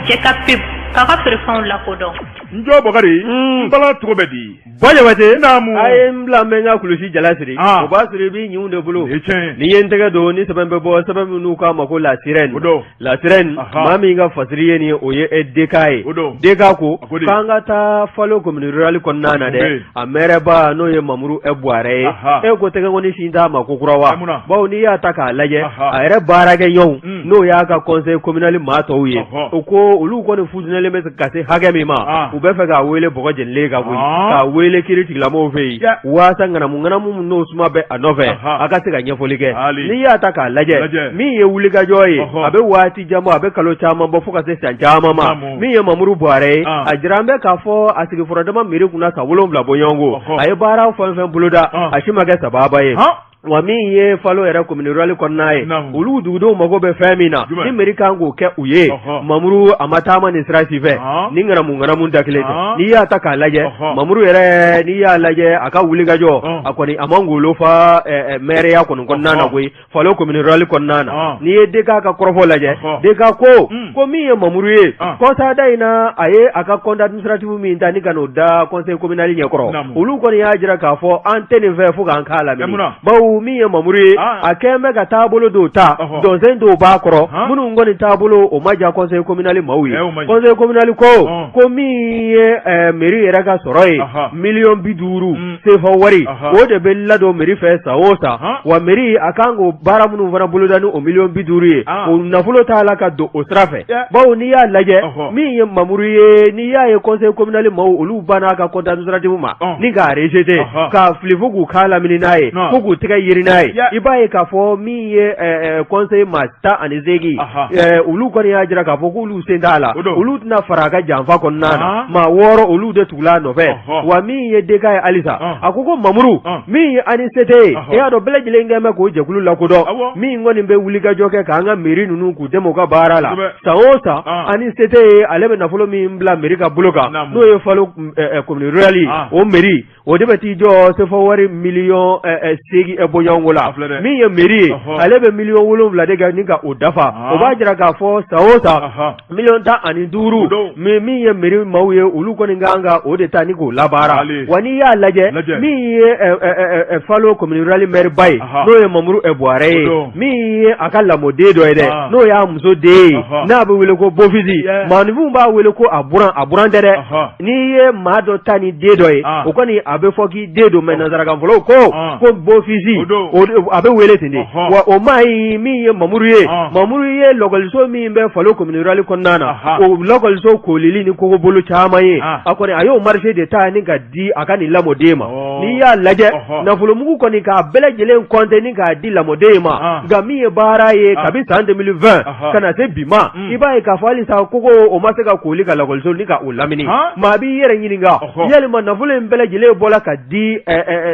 Cɛ ka pub k'a ka feerefɛnw lakodɔn. N jɔ Bakari, n bala cogo bɛ di? Ba Jabate, naamu, a ye n bila n bɛ n ka kulusi jala siri, o b'a sɔrɔ i b'i ɲinw de bolo. N'i ye n tɛgɛ don ni sɛbɛn bɛ bɔ, sɛbɛn minnu k'a ma ko La Sirène, o don. La Sirène, maa min ka fasiri ye nin o ye DK ye. O don. DK ko k'an ka taa Falo commune rurale kɔnɔna na dɛ, a maire ba n'o ye Mamuru Buwarɛ ye, e ko tɛgɛkɔni sin t'a ma ko kura wa? Bawo n'i y'a ta k'a lajɛ, a yɛrɛ baarakɛɲɔgɔnw, n'o y'a ka conseil communal maa tɔw ye, o ko olu kɔni futinɛlen bɛ ka se hakɛ min ma, u bɛ fɛ k'a wele bɔgɔ jenilen kan koyi, k'a wele kiri tigilamɔgɔw fɛ yen waasa ŋanamu ŋanamu n'o suma bɛ a nɔfɛ, a ka se ka ɲɛfɔli kɛ. N'i y'a ta k'a lajɛ, min ye wulikajɔ ye, a bɛ waati jan bɔ, a bɛ kalo caman bɔ fo ka se san caman ma. Min ye Mamuru Buwarɛ ye, a jira an bɛ k'a fɔ a sigi furadama mairie kunna san 7 bɔɲɔgɔnko, a ye baara fɛn fɛn boloda, a si ma kɛ sababa ye. Wa min ye Falo yɛrɛ commune rurale kɔnɔna ye, olu dugudenw mago bɛ fɛn min na, ni mairie kan k'o kɛ u ye, Mamuru a ma taama nin sira si fɛ, ni ŋanamu ŋanamu da kelen tɛ. N'i y'a ta k'a lajɛ, Mamuru yɛrɛ, n'i y'a lajɛ a ka wulikajɔ, a kɔni a ma ngolo fa maireya kɔni kɔnɔna na koyi, Falo commune rurale kɔnɔna na. N'i ye DK ka kɔrɔfɔ lajɛ, DK ko ko min ye Mamuru ye, kɔsada in na, a ye a ka compte administratif min ta ni ka n'o da conseil communal ɲɛkɔrɔ, olu kɔni y'a jira k'a fɔ an tɛ nin fɛ fo k'an k'a lamini, bawo min ye Mamuru ye, a kɛlen bɛ ka taabolo dɔw ta, dɔnsen dɔw b'a kɔrɔ minnu kɔni taabolo o ma diya conseil communal maaw ye. Conseil communal ko ko min ye mairie yɛrɛ ka sɔrɔ ye, miliyɔn 50 sefa wari, o de bɛ ladon mairie fɛ san o san. Wa mairie a kan k'o baara minnu fana boloda ni o miliyɔn 50 ye, o nafolo t'a la ka don o sira fɛ, bawo n'i y'a lajɛ, min ye Mamuru ye, n'i y'a ye conseil communal maaw olu banna a ka compte administratif ma ni k'a rejeter, k'a fili fo k'u kan lamini n'a ye, fo k'u tɛgɛ yiri n'a ye, i b'a ye k'a fɔ min ye conseil maa 18, olu kɔni y'a jira k'a fɔ k'olu sen t'a la, olu tɛna fara a ka janfa kɔnɔna na. Maa 6 olu de tugula a nɔfɛ. Wa min ye DK ye halisa, a ko ko Mamuru min ye ANICT ye, i y'a dɔn bɛɛ lajɛlen kɛlen bɛ k'o jɛkulu lakodɔn, min kɔni bɛ wulikajɔ kɛ k'an ka mairie ninnu k'u dɛmɛ u ka baara la san o san. ANICT ye, ale bɛ nafolo min bila mairie ka bolo kan, n'o ye Falo commune rurale o mairie, o de bɛ t'i jɔ sefa wari miliyɔn 8 bɔɲɔgɔnko la. Min ye mairie ye, ale bɛ miliyɔn 7 de kɛ ni ka o dafa. O b'a jira k'a fɔ san o san miliyɔn 15, min ye mairie maaw ye, olu kɔni kan ka o de ta ni k'o labaara. Wa n'i y'a lajɛ, min ye Falo commune rurale maire ba ye, n'o ye Mamuru Buwarɛ ye, min ye a ka lamɔden dɔ ye dɛ, n'o y'a muso den ye, n'a bɛ wele ko beau-fils, maaninfinw b'a wele ko a buran, a buran tɛ dɛ. N'i ye maa dɔ ta ni den dɔ ye, o kɔni a bɛ fɔ k'i den don, mais nansarakan fɔlɔ ko ko beau-fils, a bɛ wele ten de. Wa o maa in min ye Mamuru ye, Mamuru ye lɔkɔliso min bɛ Falo commune rurale kɔnɔna na, o lɔkɔliso kolili ni kogobolo caman ye, a kɔni a y'o marché de ta ni ka di a ka nin lamɔden ma. N'i y'a lajɛ, nafolomugu kɔni k'a bɛɛ lajɛlen compter ni k'a di lamɔden ma, nka min ye baara ye kabi san 2020 ka na se bi ma, i b'a ye k'a fɔ halisa kogo o ma se ka koli ka lakɔliso ni ka o lamini. Maa b'i yɛrɛ ɲininka, yalima nafolo in bɛɛ lajɛlen bɔla ka di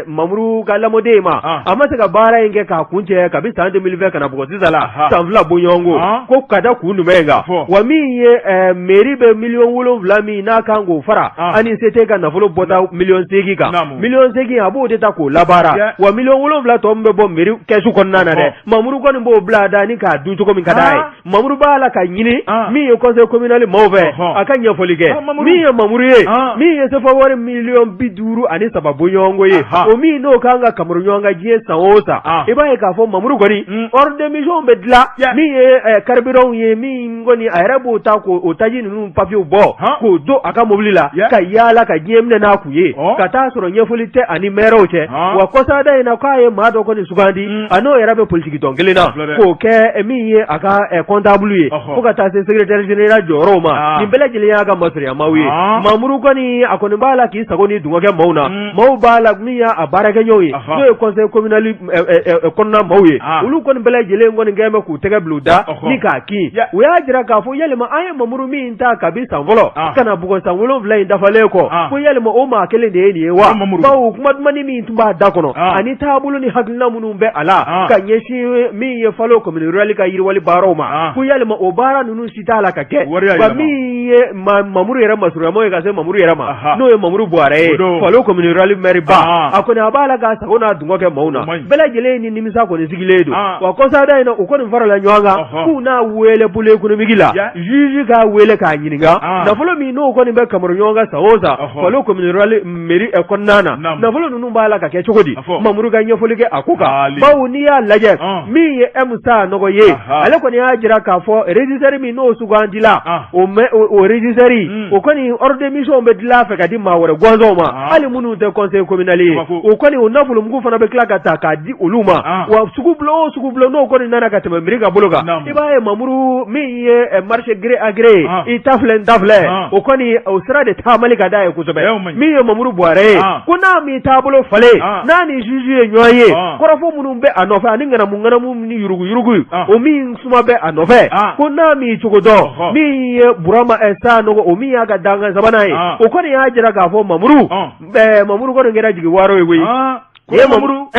Mamuru ka lamɔden ma, a ma se ka baara in kɛ k'a kuncɛ kabi san 2020 ka na bugɔ sisan la, san 2 bɔɲɔgɔnko, ko ka da kun jumɛn kan? Wa min ye mairie bɛ miliyɔn 7 min n'a kan k'o fara ANICT ka nafolo bɔta miliyɔn 8 kan, miliyɔn 8 a b'o de ta k'o labaara. Wa miliyɔn 7 tɔ min bɛ bɔ mairie kɛsu kɔnɔna na dɛ, Mamuru kɔni b'o bila da ni k'a dun cogo min ka d'a ye. Mamuru b'a la ka ɲini min ye conseil communal maaw fɛ, a ka ɲɛfɔli kɛ. Min ye Mamuru ye, min ye sefa wari miliyɔn 53 bɔɲɔgɔnko ye, o min n'o kan ka kamuru ɲɔgɔn kan diɲɛ san o san, i b'a ye k'a fɔ Mamuru kɔni ordre de mission bɛ dilan, min ye carburant ye, min kɔni a yɛrɛ b'o ta k'o taji ninnu papiyew bɔ k'o don a ka mobili la ka yaala ka diɲɛ minɛ n'a kun ye, ka taa sɔrɔ ɲɛfɔli tɛ ani mɛrɛw cɛ. Wa kɔsada in na, k'a ye maa dɔ kɔni sugandi, a n'o yɛrɛ bɛ politiki tɔn kelen na, k'o kɛ min ye a ka comptable ye fo ka taa se secrétaire général jɔyɔrɔw ma nin bɛɛ lajɛlen y'a ka masurunyamaaw ye Mamuru kɔni a kɔni b'a la k'i sago ni dungɔ kɛ maaw na maaw b'a la min y'a baarakɛɲɔgɔnw ye n'o ye conseil communal kɔnɔna maaw ye olu kɔni bɛɛ lajɛlen kɔni kɛlen bɛ k'u tɛgɛ bila u da ni k'a kin u y'a jira k'a fɔ yalima an ye Mamuru min ta kabi san fɔlɔ ka na bugɔ san 7 in dafalen kɔ ko yalima o maa kelen de ye nin ye wa bawo kuma dumannin min tun b'a da kɔnɔ ani taabolo ni hakilina minnu bɛ a la ka ɲɛsin min ye Falo commune rurale ka yiriwali baaraw ma ko yalima o baara ninnu si t'a la ka kɛ wa min ye Mamuru yɛrɛ masurunyamɔgɔ ye ka se Mamuru yɛrɛ ma n'o ye Mamuru Buwarɛ ye Falo commune rurale maire ba a kɔni a b'a la k'a sago n'a dungɔ kɛ maaw na bɛɛ lajɛlen ni nimisa kɔni sigilen don wa kɔsada in na u kɔni farala ɲɔgɔn kan k'u n'a wele pôle économique la juge k'a wele k'a ɲininka nafolo min n'o kɔni bɛ kamuru ɲɔgɔn kan san o san Falo commune rurale mairie kɔnɔna na nafolo ninnu b'a la ka kɛ cogo di Mamuru ka ɲɛfɔli kɛ a ko kan bawo n'i y'a lajɛ min ye M Sanɔgɔ ye ale kɔni y'a jira k'a fɔ régisseur min n'o sugandila o régisseur o kɔni ordre de mission bɛ dilan a fɛ ka di maa wɛrɛ gɔnzɔnw ma hali minnu tɛ conseil communal ye o kɔni o nafolomugu fana bɛ tila ka ta k'a di olu ma wa sugubulon o sugubulon n'o kɔni nana ka tɛmɛ mairie ka bolo kan i b'a ye Mamuru min ye marché gré à gré ye i ta filɛ n ta filɛ o kɔni o sira de taamali ka d'a ye kosɛbɛ min ye Mamuru Buwarɛ ye ko n'a m'i taabolo falen n'a ni juge ye ɲɔgɔn ye kɔrɔfɔ minnu bɛ a nɔfɛ ani ŋanamu ŋanamu ni yuruguyurugu o min suma bɛ a nɔfɛ ko n'a m'i cogo dɔn min ye Burama Sanɔgɔ o min y'a ka dankan sabanan ye o kɔni y'a jira k'a fɔ Mamuru Mamuru kɔni kɛra jigi waaro ye koyi Mamuru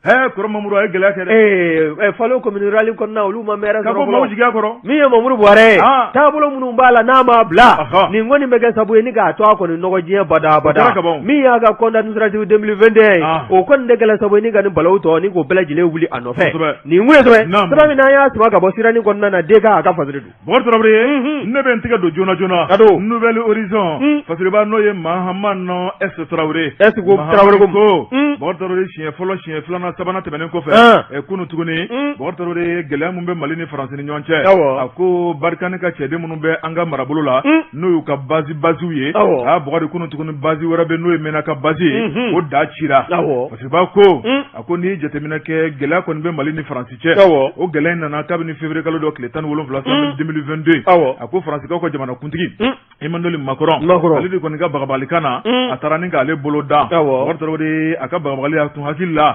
kɔrɔ Mamuru a ye gɛlɛya kɛ dɛ Falo commune rurale kɔnɔna olu ma maire sɔrɔ maaw jigi kɔrɔ min ye Mamuru Buwarɛ ye taabolo minnu b'a la n'a m'a bila nin kɔni bɛ kɛ sabu ye ni k'a to a kɔni nɔgɔ diɲɛ bada bada min y'a ka compte administratif 2021 ye o kɔni de kɛla sabu ye ni ka nin balawu tɔ ni k'o bɛɛ lajɛlen wuli a nɔfɛ nin kun ye sɛbɛn min n'an y'a sama ka bɔ sirani kɔnɔna na DK a ka fasiri don Bɔkari Tarawele ye ne bɛ n tɛgɛ don joona joona ka don Nouvel Horizon fasiriba n'o ye Mahamane S Tarawele S Tarawele ko Bɔkari Tarawele siɲɛ fɔlɔ siɲɛ filanan sabanan tɛmɛnen kɔfɛ kunun tuguni Bɔkari Tarawele gɛlɛya min bɛ Mali ni Faransi ni ɲɔgɔn cɛ a ko Barkhane ka cɛden minnu bɛ an ka marabolo la n'o y'u ka base basew ye a Bɔkari kunun tuguni base wɛrɛ bɛ n'o ye Menaka base ye o da cira fasiriba ko a ko n'i ye jateminɛ kɛ gɛlɛya kɔni bɛ Mali ni Faransi cɛ o gɛlɛya in nana kabini février kalo dɔ tile 17 san 2022 a ko Faransikaw ka jamanakuntigi Emmanuel Macron ale de kɔni ka bagabagalikan na a taara ni k'ale bolo da Bɔkari Tarawele a ka bagabagali a tun hakili la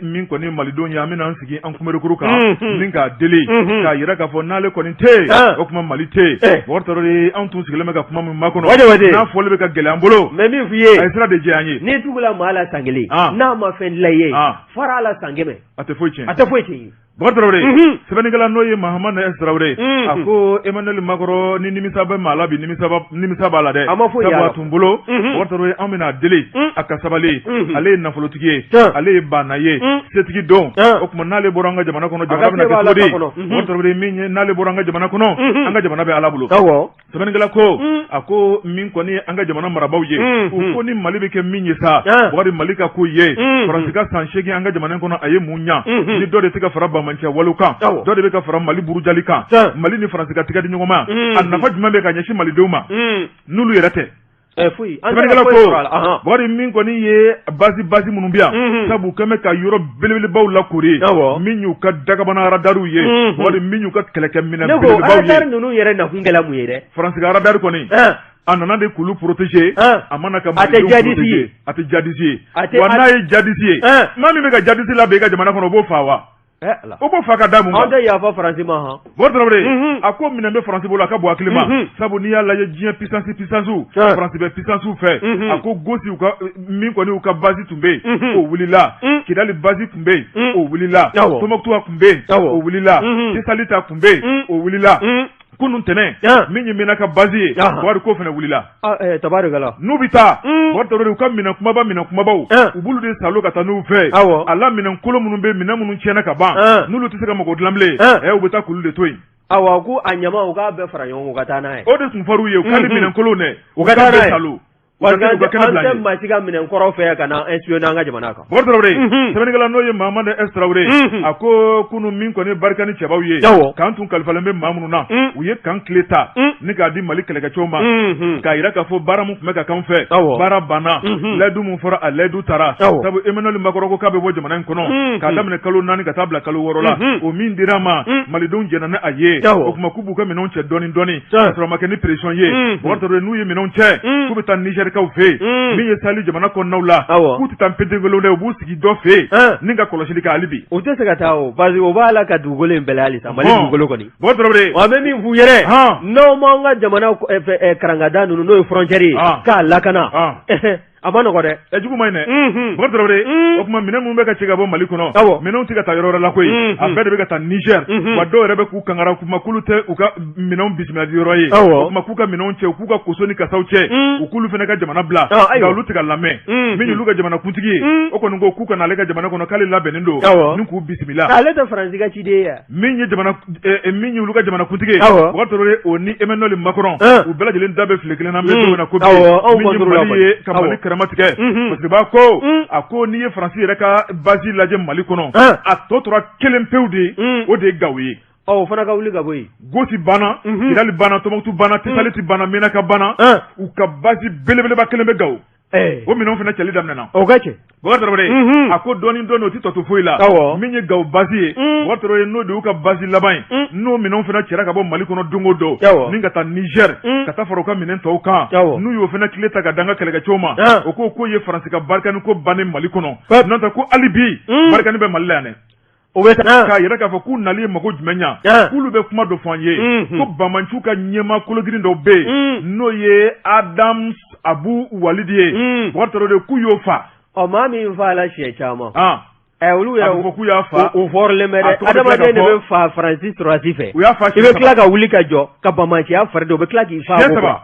min kɔni malidenw ye an bɛna an sigi an kunberekuru kan ni k'a deli k'a jira k'a fɔ n'ale kɔni tɛ yen o tuma Mali tɛ yen Bɔkari Tarawele an tun sigilen bɛ ka kuma min makɔnɔ n'a fɔli bɛ ka gɛlɛya an bolo mais min f'i ye a ye sira de jɛ an ye n'i tugula maa la san kelen n'a ma fɛn dilan i ye fara a la san 100 a tɛ foyi tiɲɛ a tɛ foyi tiɲɛ ye Bɔkari Tarawele sɛbɛnnikɛla n'o ye Mahamane S Tarawele a ko Emmanuel Macron ni nimisa bɛ maa la bi nimisa b'a la dɛ a ma foyi y'a la a tun bolo Bɔkari Tarawele an bɛna a deli a ka sabali ale ye nafolotigi ye ale ye baana ye setigi don o tuma n'ale bɔra an ka jamana kɔnɔ jamana bɛna kɛ cogo di Bɔkari Tarawele min ye n'ale bɔra an ka jamana kɔnɔ an ka jamana bɛ Ala bolo Sɛbɛnnikɛla ko a ko min kɔni an ka jamana marabaaw ye u ko ni Mali bɛ kɛ min ye sa Bɔkari Mali ka ko ye Faransi ka san 8 an ka jamana kɔnɔ a ye mun ɲa ni dɔ de tɛ ka fara banbaanciya walew kan dɔ de bɛ ka fara Mali burujali kan Mali ni Faransi ka tigɛ di ɲɔgɔn ma a nafa jumɛn bɛ ka ɲɛsin malidenw ma n'olu yɛrɛ tɛ Sɛbɛnnikɛla ko Bɔkari min kɔni ye base base minnu bɛ yan sabu kɛmɛ ka yɔrɔ belebelebaw lakoori min y'u ka dagabana radariw ye Bɔkari min y'u ka kɛlɛkɛminɛn belebelebaw ye ninnu yɛrɛ nakun kɛla mun ye dɛ Faransi ka radar kɔni a nana de k'olu protéger a ma na ka a tɛ jadisi ye a tɛ jadisi ye wa n'a ye jadisi ye maa min bɛ ka jadisi labɛn i ka jamana kɔnɔ o b'o faa wa o b'o faa ka da mun kan anw tɛ yafa Faransi ma han Bɔkari Tarawele a ko minɛn bɛ Faransi bolo a ka bon hakili ma sabu n'i y'a lajɛ diɲɛ puissance puissance Faransi bɛ puissance fɛ a ko Gosi u ka min kɔni u ka base tun bɛ yen o wulila Kidali base tun bɛ yen o wulila Tombouctou tun bɛ yen o wulila Tesalita tun bɛ yen o wulila kunun tɛnɛn min ye Menaka base ye Bɔkari k'o fana wulila tabarikala n'u bɛ taa Bɔkari Tarawele u ka minɛn kumaba minɛn kumabaw u b'olu de salo ka taa n'u fɛ a la minɛn kolon minnu bɛ minɛn minnu tiɲɛna ka ban n'olu tɛ se ka mɔgɔ dilan bilen u bɛ taa k'olu de to yen awa ko a ɲama u k'a bɛɛ fara ɲɔgɔn kan ka taa n'a ye o de tun fɔr'u ye u ka minɛn kolon dɛ u ka taa n'a ye Parce que an tɛ maa si ka minɛn kɔrɔ fɛ ka na espionner an ka jamana kan. Bɔkari Tarawele, sɛbɛnnikɛla n'o ye Mahamani S Tarawele, a ko kunun min kɔni ye Barikani cɛbaw ye, camp tun kalifalen bɛ maa minnu na, u ye camp clé ta ni k'a di Mali kɛlɛkɛcɛw ma, k'a jira k'a fɔ baara min tun bɛ ka k'anw fɛ, baara banna, layidu min fɔra a layidu tara, sabu Emmanuel Macron ko k'a bɛ bɔ jamana in kɔnɔ k'a daminɛ kalo 4 ka taa bila kalo 6 la, o min dira a ma, Malidenw jɛnna ni a ye, o tuma k'u b'u ka minɛnw cɛ dɔɔnin dɔɔnin. K'a sɔrɔ a ma kɛ ni pression ye Bɔkari Tarawele n'u ye minɛnw cɛ k'u bɛ taa Nizɛrikaw fɛ yen min ye Sahel jamana kɔnɔnaw la k'u tɛ taa pentegolo dɛ u b'u sigi dɔ fɛ yen ni ka kɔlɔsili kɛ hali bi u tɛ se ka taa o parce que o b'a la ka dugukolo in bɛlɛn halisa Mali dugukolo kɔni Bɔkari Tarawele wa an bɛ min f'u yɛrɛ n'aw m'an ka jamana karangada ninnu n'o ye frontière ye k'a lakana a ma nɔgɔ dɛ ɛ jugu ma ɲi dɛ Bɔkari Tarawele o tuma minɛn minnu bɛ ka cɛ ka bɔ Mali kɔnɔ awɔ minɛnw tɛ ka taa yɔrɔ wɛrɛ la koyi a bɛɛ de bɛ ka taa Niger wa dɔw yɛrɛ bɛ k'u kangara kuma k'olu tɛ u ka minɛnw bisimilali yɔrɔ ye awɔ o tuma k'u ka minɛnw cɛ u k'u ka koso ni kasaw cɛ u k'olu fana ka jamana bila nka olu tɛ ka lamɛn min y'olu ka jamana kuntigi ye o kɔni ko k'u ka na ale ka jamana kɔnɔ k'ale labɛnnen don ni k'u bisimila ale tɛ Faransi ka ciden ye min ye jamana min y'olu ka jamana kuntigi ye Bɔkari Tarawele o ni Emmanuel Macron u bɛɛ lajɛlen da bɛ file kelen na an bɛ don min na ko bi min ye Mali ye ka Mali karama tigɛ parce que b'a ko a ko n'i ye Faransi yɛrɛ ka base lajɛ Mali kɔnɔ a tɔ tora kelen pewu de ye o de ye Gawo ye o fana ka wuli ka bɔ yen Gosi banna Kidali banna Tɔnbukutu banna Tesaliti banna Menaka banna u ka base belebeleba kelen bɛ Gawo o minɛnw fana cɛli daminɛna o ka cɛ Bɔkari Tarawele a ko dɔɔnin dɔɔnin o tɛ tɔ to foyi la min ye Gawo base ye Bɔkari Tarawele n'o de y'u ka base laban ye n'o minɛnw fana cɛra ka bɔ Mali kɔnɔ don o don ni ka taa Niger ka taa fara u ka minɛn tɔw kan n'u y'o fana clé ta ka d'an ka kɛlɛkɛcɛw ma o ko k'o ye Faransi ka Barkhane ko bannen Mali kɔnɔ n'o tɛ ko hali bi Barkhane bɛ Mali la yan dɛ o bɛ taa k'a yira k'a fɔ k'u nali ye mago jumɛn ɲa k'olu bɛ kuma dɔ fɔ an ye ko banbaanciw ka ɲɛmaa kologirin dɔ bɛ yen n'o ye Adams Abu Walidi ye Bɔkari Tarawele k'u y'o fa ɔ maa min fa la siɲɛ caman olu yɛrɛ ko k'u y'a fa u fɔrilen bɛ dɛ adamaden de bɛ fa Faransi sɔrɔdasi fɛ u y'a fa i bɛ tila ka wuli ka jɔ ka banbaanciya fari da u bɛ tila k'i fa siɲɛ saba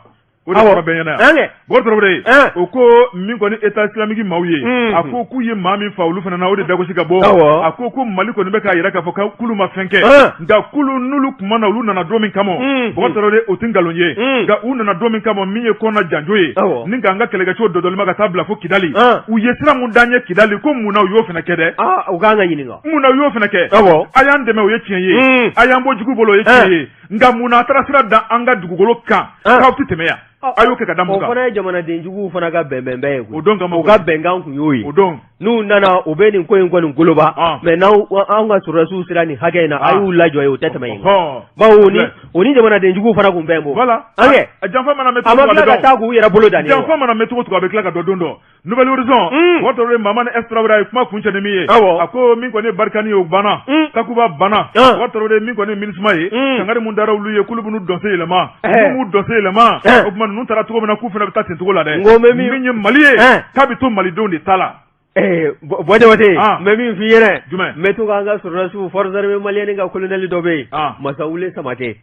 o de fɔra bɛɛ ɲɛna yan Bɔkari Tarawele o ko min kɔni État islamique maaw ye a ko k'u ye maa min fa olu fana na o de dagosi ka bɔ a ko ko Mali kɔni bɛ k'a yira k'a fɔ k'olu ma fɛn kɛ nka k'olu n'olu tun ma na olu nana don min kama Bɔkari Tarawele o tɛ nkalon ye nka u nana don min kama min ye kɔnɔ janjo ye ni k'an ka kɛlɛkɛcɛw dɔdɔlima ka taa bila fo Kidali u ye sira mun d'an ɲɛ Kidali ko mun na u y'o fana kɛ dɛ u k'an ka ɲininka mun na u y'o fana kɛ a y'an dɛmɛ o ye tiɲɛ ye a y'an bɔ jugu bolo o ye tiɲɛ ye nka mun na a taara sira da an ka dugukolo kan k'aw tɛ tɛmɛ yan a y'o kɛ ka da mun kan o fana ye jamanaden juguw fana ka bɛnbɛnbɛn ye o don kama u ka bɛnkan kun y'o ye o don n'u nana u bɛ nin ko in kɔni goloba mais n'aw anw ka sɔrɔdasiw sera nin hakɛ in na a y'u lajɔ yen o tɛ tɛmɛ yen bawo o ni jamanaden juguw fana kun bɛn bɔ voilà an kɛ janfa mana mɛn a ma tila ka taa k'u yɛrɛ bolo da janfa mana mɛn cogo cogo a bɛ tila ka dɔ don dɔ Nouvel Horizon Bɔkari Tarawele Mamani S Tarawele a ye kuma kuncɛ ni min ye a ko min kɔni ye Barkhane ye o banna Takuba banna Bɔkari Tarawele min kɔni ye MINUSMA ye kangari mun dara olu ye k'olu b'u dɔnsen yɛlɛma n'u m'u dɔnsen yɛlɛma o tuma ninnu taara cogo min na k'u fana bɛ taa ten cogo la dɛ min ye Mali ye k'a bɛ to Malidenw de ta la Bɔ Jabate n bɛ min f'i ɲɛna jumɛn n bɛ to k'an ka sɔrɔdasiw forces armées maliennes ka colonel dɔ bɛ yen Masawule Samakɛ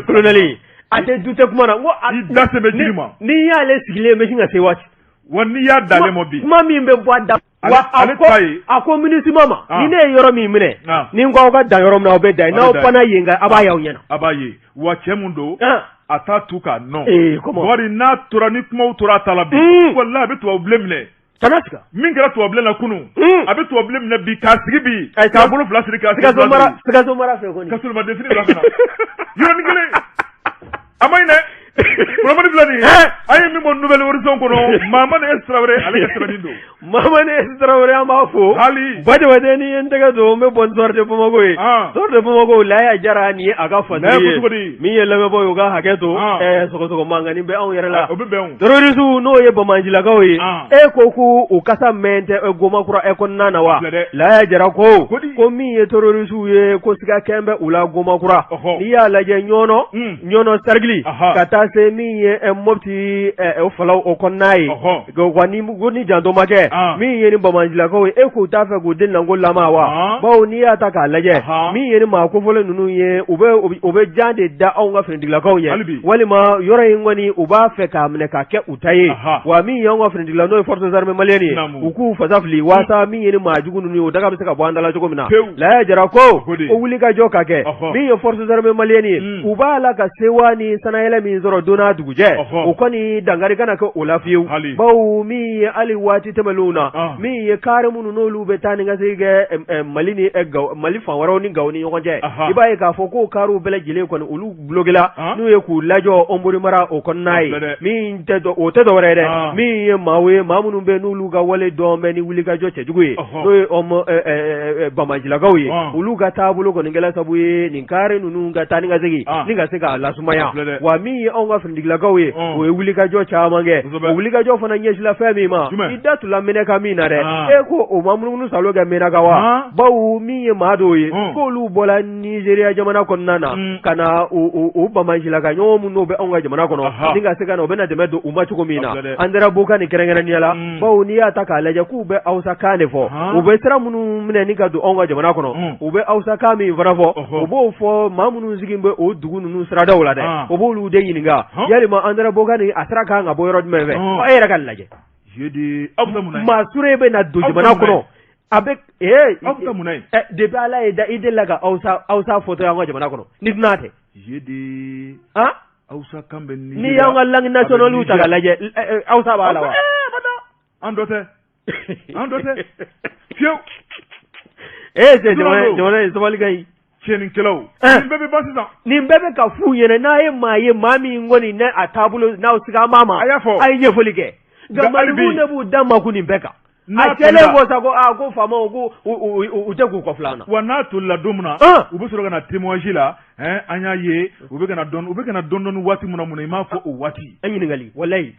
colonel a tɛ du tɛ kuma na n ko i da se bɛ jiri ma n'i y'ale sigilen bɛ sin ka se waati wa n'i y'a dalen mɔ bi kuma min bɛ bɔ a da wa a ko MINUSMA ma ni ne ye yɔrɔ min minɛ ni n ko aw ka dan yɔrɔ min na aw bɛ dan n'aw panna yen kan a b'a y'aw ɲɛna a b'a ye wa cɛ mun don a t'a tu k'a nɔ wari n'a tora ni kumaw tora a ta la bi walahi a bɛ tubabu bilen minɛ kana siga min kɛra tubabubilen na kunun a bɛ tubabubilen minɛ bi k'a sigi bi k'a bolo fila siri k'a sigi Sikaso mara fɛ kɔni ka solomanden fini bila ka na yɔrɔnin kelen a ma ɲi dɛ kunnafoni filɛ nin ye an ye min bɔ Nouvel Horizon kɔnɔ Mamani S Tarawele ale ka sɛbɛnni don Mamani S Tarawele an b'a fo hali Ba Jabate ni ye n tɛgɛ don n bɛ bɔ ni Soir de Bamako ye Soir de Bamako Laya Jara nin ye a ka fantiri ye min ye lamɛnbaaw ye u ka hakɛ to sɔgɔsɔgɔ mankanni bɛ anw yɛrɛ la o bɛ bɛn terroriste n'o ye banbaancilakaw ye e ko ko u kasa mɛn tɛ Gomakura e kɔnɔna na wa Laya Jara ko ko min ye terroriste ye ko siga kɛn bɛ u la Gomakura n'i y'a lajɛ Ɲɔnɔ Ɲɔnɔ cercle ka taa se min ye Mopti o falaw o kɔnɔna ye wa ni janto ma kɛ min ye ni banbaancilakaw ye e k'u t'a fɛ k'u den ko lama wa bawo n'i y'a ta k'a lajɛ min ye ni maa kofɔlen ninnu ye u bɛ jan de da anw ka finitigilakaw ɲɛ walima yɔrɔ in kɔni u b'a fɛ k'a minɛ k'a kɛ u ta ye wa min ye anw ka finitigila n'o ye forces armées maliennes ye u k'u fasa fili waasa min ye ni maa jugu ninnu ye o daga bɛ se ka bɔ an da la cogo min na Laya Jara ko ko wuli ka jɔ ka kɛ min ye forces armées maliennes ye u b'a la ka sewa ni sanayɛlɛ min sɔrɔ don n'a dugujɛ o kɔni kɔni dankari kana kɛ o la fiyewu, bawo min ye hali waati tɛmɛnlenw na, min ye kaari minnu n'olu bɛ taa ni ka segin kɛ Mali ni Mali fan wɛrɛw ni Gawo ni ɲɔgɔn cɛ, i b'a ye k'a fɔ ko kaariw bɛɛ lajɛlen kɔni olu bloquéla n'u ye k'u lajɔ Hombori mara o kɔnɔna ye, min tɛ o tɛ dɔwɛrɛ ye dɛ, min ye maaw ye maa minnu bɛ n'olu ka wale dɔn bɛ ni wulikajɔ cɛjugu ye, n'o ye banbaancilakaw ye, olu ka taabolo kɔni kɛla sabu ye nin kaari ninnu ka taa ni ka segin ni ka se k'a lasumaya. Wa min ye anw ka finitigilakaw ye, o ye wulikajɔ caman kɛ. O wulikajɔ fana ɲɛsinla fɛn min ma, i da tula Menaka min na dɛ, e ko o ma munumunu salo kɛ Menaka wa? Bawo min ye maa dɔw ye k'olu bɔla Nizeriya jamana kɔnɔna na ka na o banbaancilaka ɲɔgɔn minnu bɛ anw ka jamana kɔnɔ ni ka se ka na u bɛna dɛmɛ don u ma cogo min na Anderamboukane kɛrɛnkɛrɛnnenya la, bawo n'i y'a ta k'a lajɛ k'u bɛ Hausa kan de fɔ, u bɛ sira minnu minɛ ni ka don anw ka jamana kɔnɔ, u bɛ Hausa kan min fana fɔ, u b'o fɔ maa minnu sigilen bɛ o dugu ninnu siradaw la dɛ, u b'olu de ɲininka yalima Anderamboukane a sira kan ka bɔ yɔrɔ jumɛn fɛ? E yɛrɛ ka lajɛ, maa sure bɛ na don jamana kɔnɔ. A bɛ ee aw bɛ mun ye depuis Ala ye da i delila ka Hausa fɔtɔ y'an ka jamana kɔnɔ ni dunan tɛ Hausa kan bɛ n'i y'an ka langue nationale ta k'a lajɛ, Hausa b'a la wa? An dɔ tɛ, an dɔ tɛ fiyewu. Ee jamana in sabali ka ɲi. Tiɲɛnikɛlaw, nin bɛɛ bɛ ban sisan. Nin bɛɛ bɛ ka f'u ɲɛna n'a ye maa ye maa min kɔni ne a taabolo n'aw siga an b'a ma. A y'a fɔ. A ye ɲɛfɔli kɛ. Nka maaninfinw de b'u da makun nin bɛɛ kan. A kɛlen ko sa ko aa ko faamaw ko u tɛ k'u kɔfilɛ an na. Wa n'a tolila don min na, u bɛ sɔrɔ ka na témoignage la, an y'a ye u bɛ ka na dɔɔni, u bɛ ka na dɔɔni dɔɔni waati min na, mun na i m'a fɔ o waati. E ɲininkali walayi.